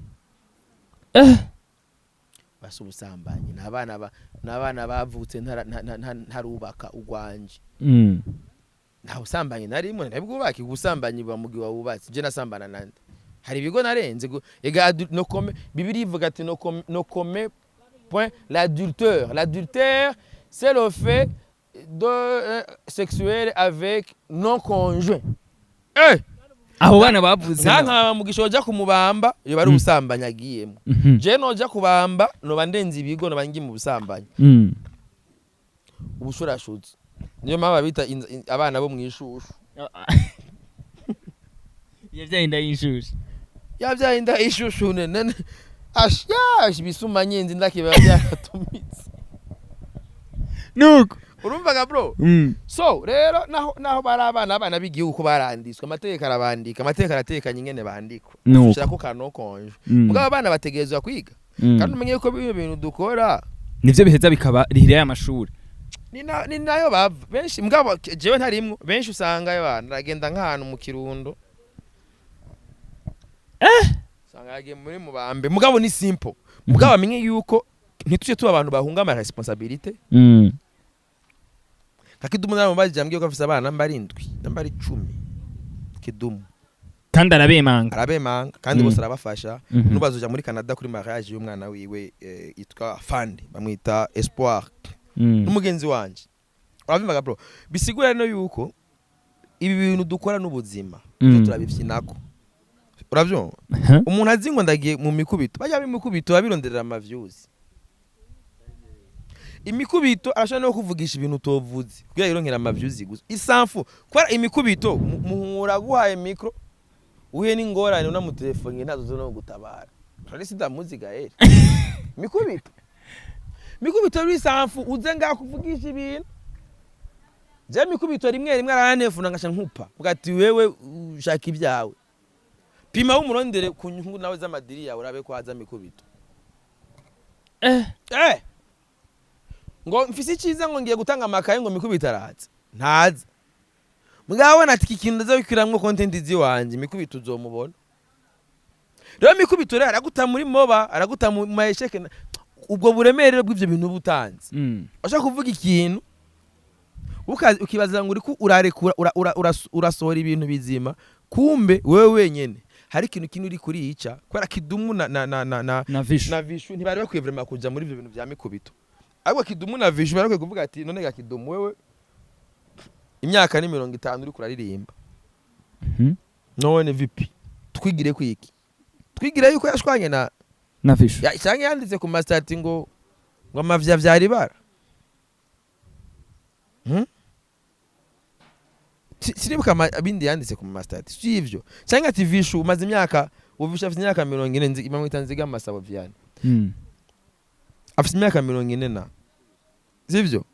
Basi ubusambanyi ni abana ni abana bavutse ntarubaka ugwanje. Nta busambanyi narimwe ntabwubake. Ubusambanyi buba mu gihe wawubatse. Je nasambana nande? Hari ibigo narenze ega ne commets, Bibiliya ivuga ati ne commets point l'adultère. L'adultère, c'est le fait de sexuel avec non conjoint. Abo bana bavuze Nka mugisha woja kumubamba yoba ari ubusambanyi agiyemo. Je noja kubamba noba ndenze ibigo, noba ngiye mu busambanyi. Ubushurashuzi niyo mpamvu babita abana bo mwishushu. Yavyaye inda y'inshushu. Yavyaye inda ishushu nene ashyash ibisuma nyenzi ndakiba byaratumitse. Nuko. Urumvaga, bro? So rero naho bari abana b'igihugu ko baranditswe, amategeko arabandika, amategeko aratekanye ingene bandikwa. Nuko. Ushirako kano konje. Mugabo abana bategerezwa kwiga. Kandi umenye yuko bino bintu dukora nivyo biheza bikaba rihira y'amashuri. Ni nayo bava benshi, mugabo jewe ntarimwo. Benshi usanga abana aragenda nk'ahantu mu Kirundo, usanga yagiye muri Mubambe. Mugabo ni simple, mugabo amenye yuko ntitujye tuba abantu bahunga ama responsabilité. Nka Kidumu naramubajije, ambwiye ko afise abana namba ari indwi, namba ari 10, Kidumu. Kandi arabemanga. Arabemanga kandi bose arabafasha. Nubazoja muri Canada kuri mariage y'umwana wiwe, yitwa Fandi, bamwita Espoir, n'umugenzi wanje, uravyumvaga, bro? Bisigura rero yuko Ibi bintu dukora n'ubuzima, turabifyinako, uravyumva? Aha. Umuntu azi ngo ndagiye mu mikubito, bajya b'imikubito babironderera ama views. Imikubito arashobora no kuvugisha ibintu utovuze kugira yironkera ama views gusa isanfu, kubera imikubito muhura guhaye micro, uhuye n'ingorane unamutelefone ntazo zo no gutabara. Clarisse ndamuzi, Gael. Mikubito bisanfu uze ngaho kuvugisha ibintu. Je mikubito rimwe rimwe aranefuna ngasha nkupa, uvuga ati wewe ushaka ibyawe, pima wumurondere ku nyungu nawe z'amadiri yawe, urabe ko haza mikubito. Eh, ngo mfise icyiza, ngo ngiye gutanga amakaye, ngo mikubito araza, ntaza. Mugabo ati iki kintu ndaza content ziwanje, mikubito uzomubona. Rero mikubito rero araguta muri moba, araguta mu mayesheke, ubwo buremere bw'ivyo bintu butanze. Ushaka kuvuga ikintu ukibaza ngo uriko urarekura urasohora ibintu bizima, kumbe wewe wenyene hari ikintu kimwe uri kurica, kubera Kidumu na Na Vishu. Na Vishu ntibari bakwiye vraiment kuja muri ivyo bintu vya mikubito. Ahubwo Kidumu na Vishu bari bakwiye kuvuga ati none ga Kidumu, wewe imyaka ni 50 uriko uraririmba, none vipi, twigire kwiki? Twigire yuko yashwanye na Na Vishu. Ya, canke yanditse ku ma statuts ngo amavya vyari bara. Sinibuka bindi yanditse ku ma statuts, si ivyo? Canke ati Vishu umaze imyaka, ubu Vishu afite imyaka 40, bamwita Nziga Masabo Vianney. Afite imyaka 40 na, sivyo?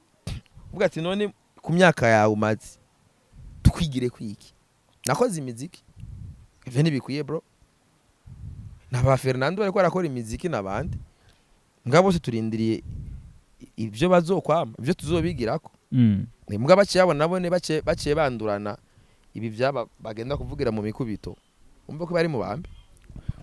Uvuga ati none ku myaka yawe umaze, twigire kwiki? Nakoze imiziki, ivyo ntibikwiye bro. Naba Fernando bariko barakora imiziki n'abandi, ngabo bose turindiriye ibyo bazokwama, ibyo tuzobigirako. Mbwa baciye abo nabo ne baciye bandurana ibi byaba bagenda kuvugira mu mikubito, umva ko bari mu bambi.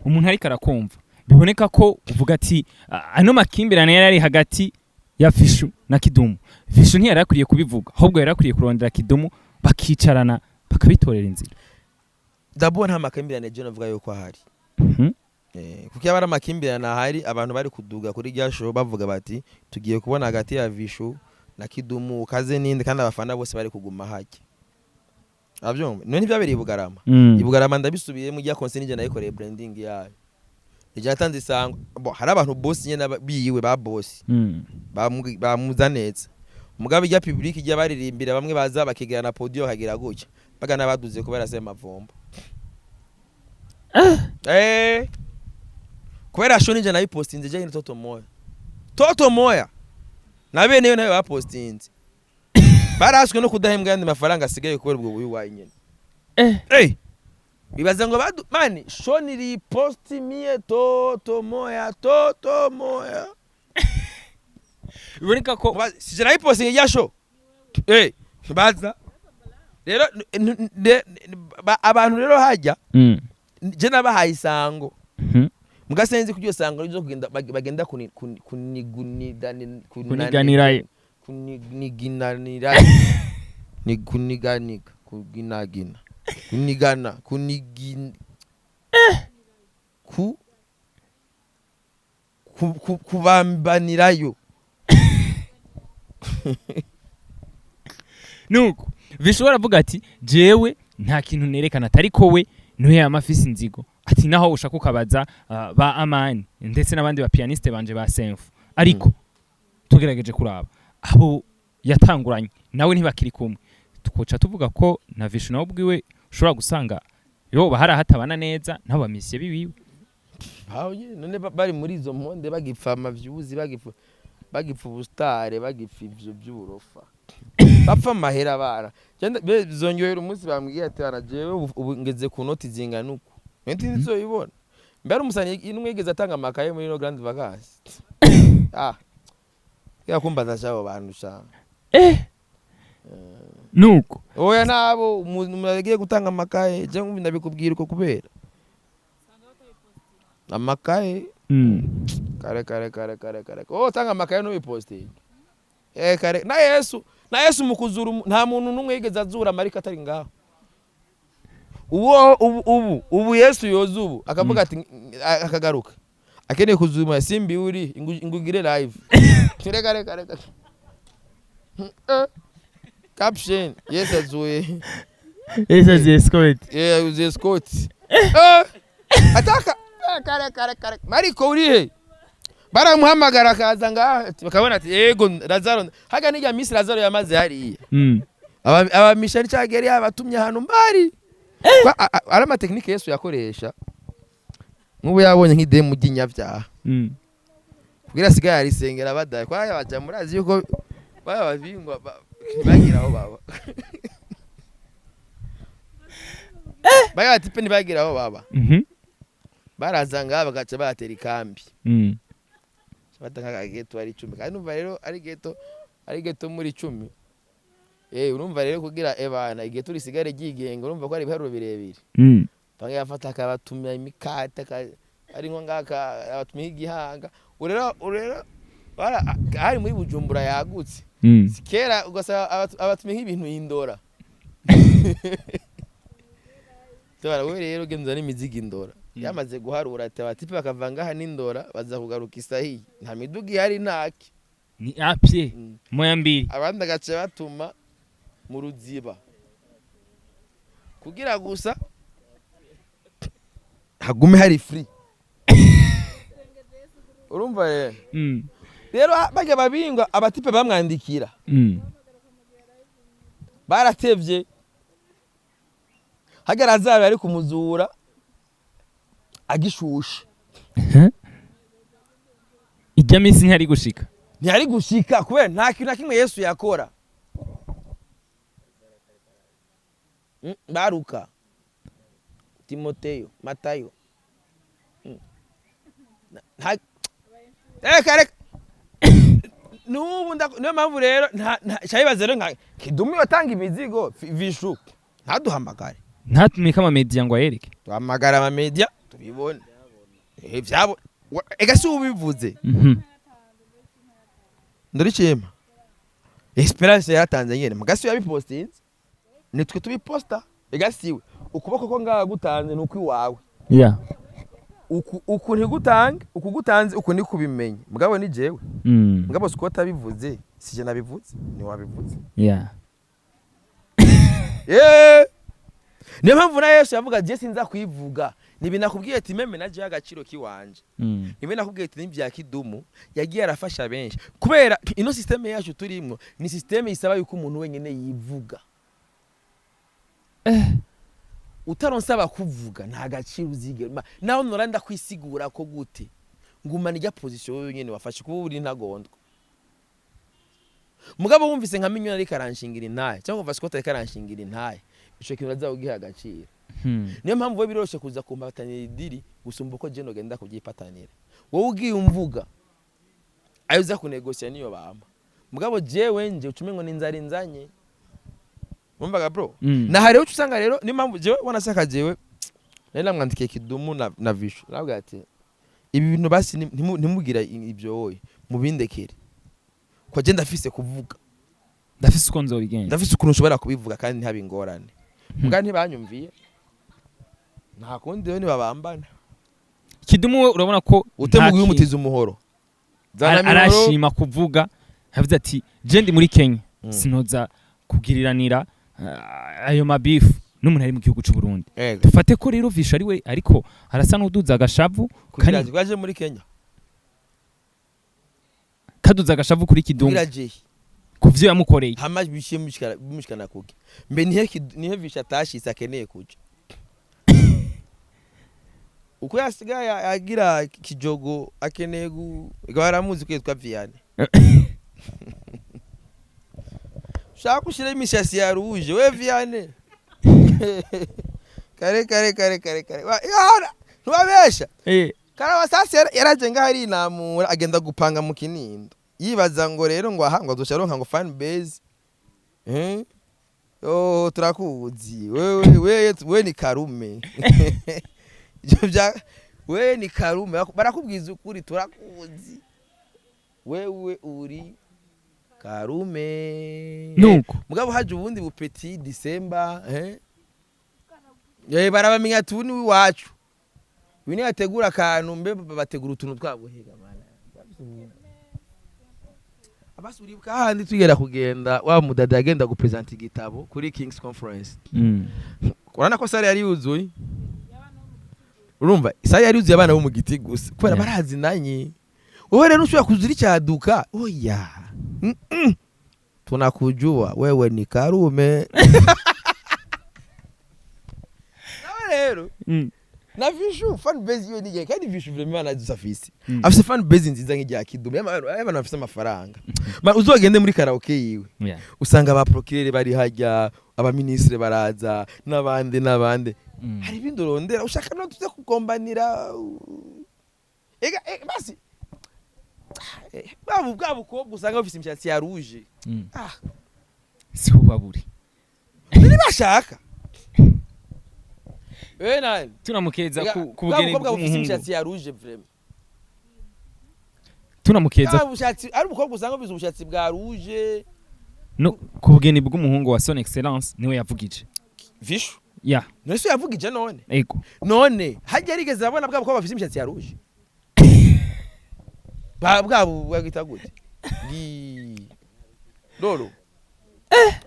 Umuntu ariko arakumva, biboneka ko uvuga ati "Ah, ano makimbirane yari ari hagati ya Vishu na Kidumu, Vishu ntiyari akwiriye kubivuga, ahubwo yari akwiriye kurondera Kidumu bakicarana bakabitorera inzira." D'abord nta makimbirane je navuga yuko ahari. Kuko iyo aba ari amakimbirane ahari, abantu bari kuduga kuri rya show bavuga bati tugiye kubona hagati ya Vishu na Kidumu ukaze ninde, kandi abafana bose bari kuguma hajya, avyumva? None ntibyabereye i Bugarama? I Bugarama ndabisubiyemo, ijya concert nije nayikoreye branding yayo, ijya yatanze isango. Bo hari abantu boss nyene biwe ba boss bamuza neza, mugabo ijya public ijya baririmbira, bamwe baza bakigana na podium bakagira gutya, bagana baduze kubera se mavombo. Eh, kubera show nije nayipostinze je ni Toto Moya, Toto Moya na bene yo nayo bapostinze, baraswe no kudahembwa yandi mafaranga asigaye kubera ubwo buyu wayi nyene. Hey! Bibaza ngo badu mani show niliposti mie Toto Moya, Toto Moya. Biboneka ko Sije nayipostinge ya show. Eh, baza rero abantu rero hajya je nabahaye isango. Mugasenzi kuryo sango rizo kugenda bagenda Kuniganirayo. Kuniginanira ni kuniganiga, kuginagina, kunigana, kunigin ku kubambanirayo. Nuko Vishu aravuga ati jewe nta kintu nerekana, atari ko we niwe yama afise inzigo, ati naho ushaka ukabaza ba Amani ndetse n'abandi ba pianiste banje ba Senfu, ariko tugerageje kuraba abo yatanguranye nawe ntibakiri kumwe. Tukoca tuvuga ko na Vishu nawe ubwiwe ushobora gusanga yo bahari ahatabana neza nabo bamisiye biwiwe. Aho nyene none bari muri izo mponde, bagipfa amavyuzi, bagipfa ubustare, bagipfa ivyo by'uburofa, bapfa amahera bara. Bizonyohera umunsi bambwiye ati bara jewe ubu ngeze ku noti zingana uku, nti ntizoyibona. Mbere umusani inumwe yigeze atanga amakaye muri no grande vacances, ah yakumbaza shabo bantu sha. Nuko Oya, nabo umuntu agiye gutanga amakaye, je nkumva ndabikubwira uko kubera amakaye. Kare kare kare kare kare, oh, tanga amakaye ntubipostinge. Eh, kare na Yesu, na Yesu mu kuzura nta muntu n'umwe yigeze azura marika atari ngaho. Ubu ubu ubu ubu Yesu yoza ubu akavuga ati akagaruka akeneye kuzuma simbi uri ingugire live, reka reka reka. Eh, caption Yesu azuye. Ese escort. Eh, uzi escort. Ataka kare kare kare, Mariko uri he? Baramuhamagara akaza ngaha, bakabona ati yego Lazaro haga nijya Miss Lazaro yamaze hariya. Abamishari cyangwa yari yabatumye ahantu mbari. Ari amatekinike Yesu yakoresha. Nk'ubu yabonye nk'idemu ry'inyabyaha kugira asigaye arisengera badaye kwa baja, murazi yuko baya babingwa ntibagira aho baba, baya batipe ntibagira aho baba. Baraza ngaha bagaca batera ikambi. Bata nk'aka ghetto ari 10, kandi numva rero ari ghetto muri 10. Urumva rero kugira ebana ighetto risigare ryigenga, urumva ko ari ibiharuro birebire. Bamwe yafata akabatumira imikate, ari nko ngaka abatumira igihanga. Urero hari muri Bujumbura yagutse. Si kera ugasaba abatumira nk'ibintu indora. Tubara we rero genza n'imizigo indora. Yamaze guharura ati abatipe bakava ngaha n'indora baza kugaruka isahiye, nta miduga ihari, ntaki. Ni apye. Moya mbili. Abandi agace batuma mu ruziba kugira gusa hagume hari free. Urumva rero, rero bajya babingwa abatipe bamwandikira baratevye, hagara azaba ari kumuzura agishushe. Ijya minsi ntiyari gushika. Ntiyari gushika kubera nta kintu na kimwe Yesu yakora. Baruka, Timoteyo, Matayo. Reka reka, nubu niyo mpamvu rero shayibaze rero nka Kidumi watanga imizigo Vishu ntaduhamagare. Ntatumike amamedia ngo ayereke. Duhamagara amamedia tubibone. Vyabo ega si ubivuze. Ndorishima Esperance yaratanze nyene mugasi yabipostinze, nitwe tubiposta. Ega siwe ukuboko ko ngaha gutanze nuko iwawe. Uku uku ntigutange, uku gutanze uku ni kubimenya, mugabo ni jewe. Mugabo siko atabivuze, sije nabivuze, ni wabivuze. Eh, niyo mpamvu na Yesu yavuga je sinza kwivuga, nibi nakubwiye ati même naje agaciro kiwanje. Nibi nakubwiye ati n'ibya Kidumu yagiye arafasha benshi kubera ino système yacu turimwo ni système isaba yuko umuntu wenyine yivuga. Utaronsaba kuvuga nta gaciro uzigera naho nora ndakwisigura ko gute ngumana ijya position wowe nyene wafashe kuba uri ntagondwa. Mugabo wumvise nka Minyoni ariko aranshingira intahe cyangwa umva Scott ariko aranshingira intahe, ico kintu uraza kugiha agaciro. Niyo mpamvu we biroroshe kuza kumpatanira idiri gusumba uko je nogenda kubyipatanira. Wowe ugiye umvuga ayo uza kunegosiya niyo bampa, mugabo jewe nje ucume ngo ninzara inzanye. Wumvaga bro? Na rero uca usanga rero niyo mpamvu jewe wanasaka, jewe nari namwandikiye Kidumu na Vishu, nabwo ati ibi bintu basi ntimugira ibyo wowe mubindekere ko je ndafise kuvuga. Ndafise uko nzobigenza. Ndafise ukuntu ushobora kubivuga kandi ntihabe ingorane. Muga ntibanyumviye, nta kundi rero ntibabambana. Kidumu we urabona ko utemuguye umutiza umuhoro. Zana mihoro. Arashima kuvuga, yavuze ati je ndi muri Kenya, sinoza kugiriranira ayo mabifu n'umuntu ari mu gihugu c'u Burundi. Ego. Dufate ko rero Visha ari we ariko arasa n'uduza agashavu. Kugira kandi aje muri Kenya. Kaduza agashavu kuri Kidumu kugira aje ku vyo yamukoreye. Hama bishiye bimushikana kuki mbe nihe nihe Visha atashitse akeneye kuja uko yasigaye agira kijogo akeneye gu baramuzi ko yitwa Vianney. Ushaka ushire imishasi ya rouge we Vianney, kare kare kare kare kare. Yara ntubabesha. Karabasasi yaraje ngaho arinamura agenda gupanga mu Kinindo, yibaza ngo rero ngo aha ngo azoca aronka ngo fan base. Oh, turakuzi wewe, wewe we ni Karume. Ivyo bya wewe ni Karume, barakubwiza ukuri, turakuzi wewe uri Karume. Nuko mugabo haje ubundi bupeti December, barabamenya ati ubu ni iwacu, uyu niyo yategura akantu mbe bategura utuntu twabo hega mana. Abasi uribuka hahandi tugera kugenda, wa mudada yagenda gupresenta igitabo kuri Kings Conference? Urabona ko salle yari yuzuye. Urumva, salle yari yuzuye abana bo mu giti gusa, kubera barazinanye. Wowe rero ushobora kuzura icyaduka, oya. Tunakujua wewe ni Karume. Nawe rero na Vishu, fan base yiwe nigihe, kandi Vishu vraiment nazo afise. Afise fan base nziza nk'irya Kidumu, y'abantu bafise amafaranga. Uzogende muri karaoke yiwe, usanga aba procureur bari hajya, abaministre baraza, n'abandi n'abandi. Hari ibindi urondera ushaka no tuza kugombanira. Ega basi bwa bukobwa usanga bufise imishatsi ya rouge. Ah. Si ubaburi. Nini bashaka wewe nani? Tunamukeza Ega, ku bwa bugeni bukobwa bufise bw'umuhungu. imishatsi ya rouge vraiment. Tunamukeza. Bwa bushatsi, ari umukobwa usanga bufise ubushatsi bwa rouge. No ku bugeni bw'umuhungu wa Son Excellence niwe yavugije. Vishu? Yeah. None se yavugije none? Ego. None hajya yarigeze abona bwa bukobwa bufise imishatsi ya rouge? Ba bwa bwagita gute? Gi Lolo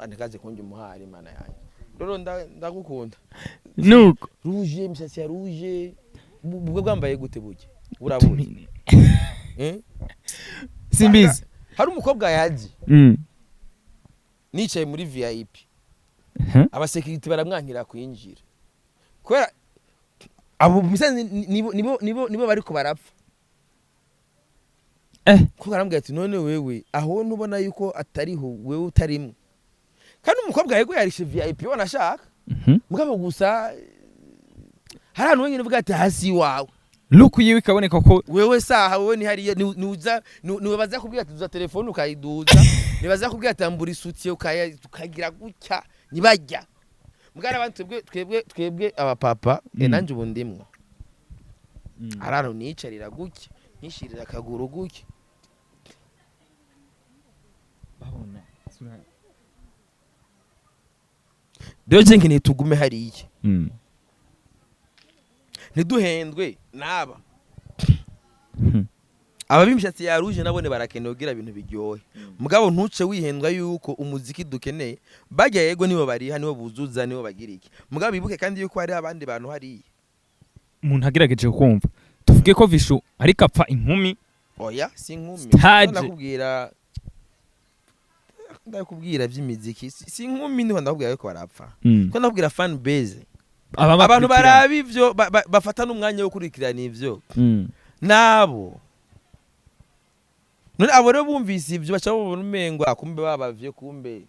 andikaze kunjya umuhari, Mana yanjye. Lolo, ndagukunda. Nuko Rouge, imishatsi ya rouge, bwo bwambaye gute? Buke urabuze, eh? Simbizi. Hari umukobwa yaje nicaye muri VIP, abasekirite baramwankira kwinjira kubera abo misanzi nibo bariko barapfa. Kuko arambwira ati: "None wewe aho ntubona yuko atariho wewe utarimwo?" Kandi umukobwa yego yarishe VIP wanashaka, mugabo gusa hari ahantu wenyine uvuga ati hasi iwawe. Look yiwe ikaboneka ko Wewe saha wewe ni hariya nuza nibaza kubwira ati duza telefone ukayiduza, nibaza kubwira ati ambura isutiye ukagira gutya, nibajya mugara abantu. Twebwe abapapa, nanje ubu ndimwo. Hari ahantu nicarira gutya, nkishirira akaguru gutya. Babona sura. Rero je nkeneye tugume hariya, ntiduhendwe n'aba aba b'imishatsi ya rouge. Nabone barakeneye kugira ibintu biryohe, mugabo ntuce wihendwa yuko umuziki dukeneye bajya. Yego, nibo bariha, nibo buzuza, nibo bagira iki, mugabo bibuke kandi yuko hari abandi bantu hariya. Umuntu agerageje kumva, tuvuge ko Vishu ariko apfa inkumi? Oya, si inkumi. Stage. Ndakubwira by'imiziki, si inkumi, niho ndakubwira yuko barapfa, ko ndakubwira fan base. Aba abantu bakurikirana. baraba ivyo, bafata n'umwanya wo kurikirana ivyo. Nabo none abo rero bumvise ivyo baca babona umengo: "Ah, kumbe babavye, kumbe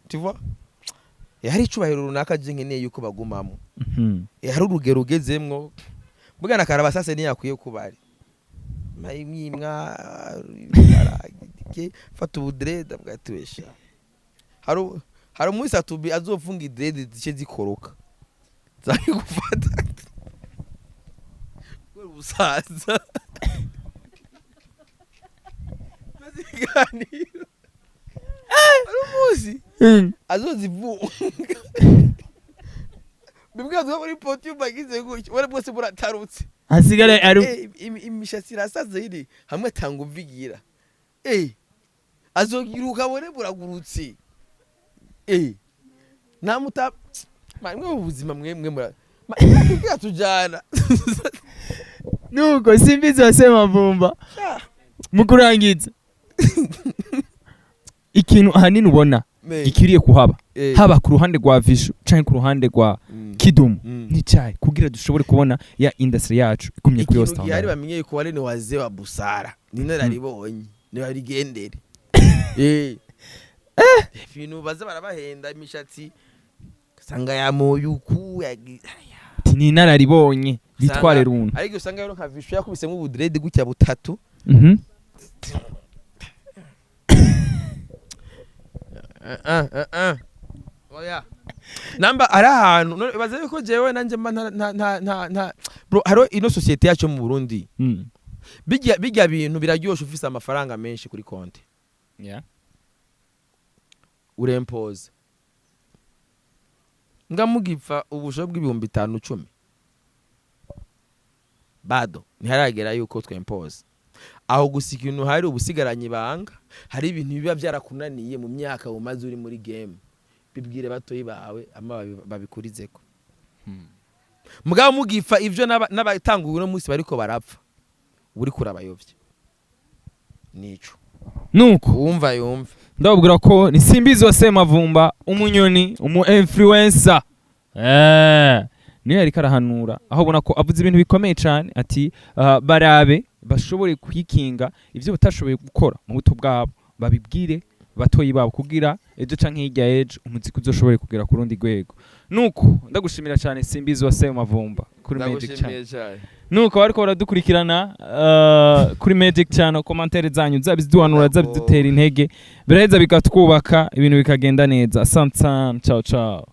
tu vois?" Hari icubahiro runaka je nkeneye yuko bagumamo. Hari urugero ugezemwo bwana Karabasase ntiyakwiye kuba ari mwimwa fata ubudrede bwatubesha. Hari umunsi atubi azofunga idrede zice zikoroka zari gufata kubera ubusaza. Maze ibiganiro, hari umunsi azozivunga bimwe azoba muri podium agize gutya, ubona bwose buratarutse. Hasigare ari Imishatsi irasaze iri hamwe atanga umvigira, azogiruka abone buragurutse. Namuta mwe mu buzima mwe mura tujana. Nuko Simbizi wa Semavumba, mu kurangiza, ikintu ahanini ubona gikwiriye kuhaba, haba ku ruhande rwa Vishu canke ku ruhande rwa Kidumu, n'icyayi, kugira dushobore kubona ya industry yacu igumye kuri Ikintu gihari, standard? Bamenye yuko wale ni wazee wa busara, ni inararibonye, nibarigendere. Ibintu baza barabahenda, imishatsi usanga yamoyuku. Ati ni inararibonye, bitware runtu. Ariko usanga rero nka Vishu yakubisemo ubudrede gutya butatu. Oya, namba ari ahantu none baza yuko jewe nanje mba nta bro, haro ino société yacu mu Burundi. Bijya bintu biraryoshe ufise amafaranga menshi kuri konti. Urempoza nga mugipfa ubusho bw'ibihumbi 5, 10, bado ntiharagera yuko twempoza. Aho gusa ikintu hari ubusigaranye ibanga, hari ibintu biba byarakunaniye mu myaka umaze uri muri game, bibwire batoyi bawe ama babikurizeko. Mugabo mugifa ivyo n'abatanguye uno munsi bariko barapfa, uri kurabayovya nico. Nuko wumva yumva. Ndababwira ko ni Simbizi wa Semavumba, umunyoni, umu influencer, niyo yariko arahanura, aho ubona ko avuze ibintu bikomeye cyane, ati barabe bashobore kwikinga ivyo batashoboye gukora mu buto bwabo, babibwire batoyi babo kugira ejo canke hirya ejo umuziki uzoshobore kugera ku rundi rwego. Nuko ndagushimira cyane, Simbizi wa Semavumba, kuri Magic Channel. Ndagushimiye cyane. Nuko bariko baradukurikirana kuri Magic Channel, commentaires zanyu zaba iziduhanura, zaba izidutera intege, biraheza bikatwubaka, ibintu bikagenda neza. Asante sana, ciao ciao.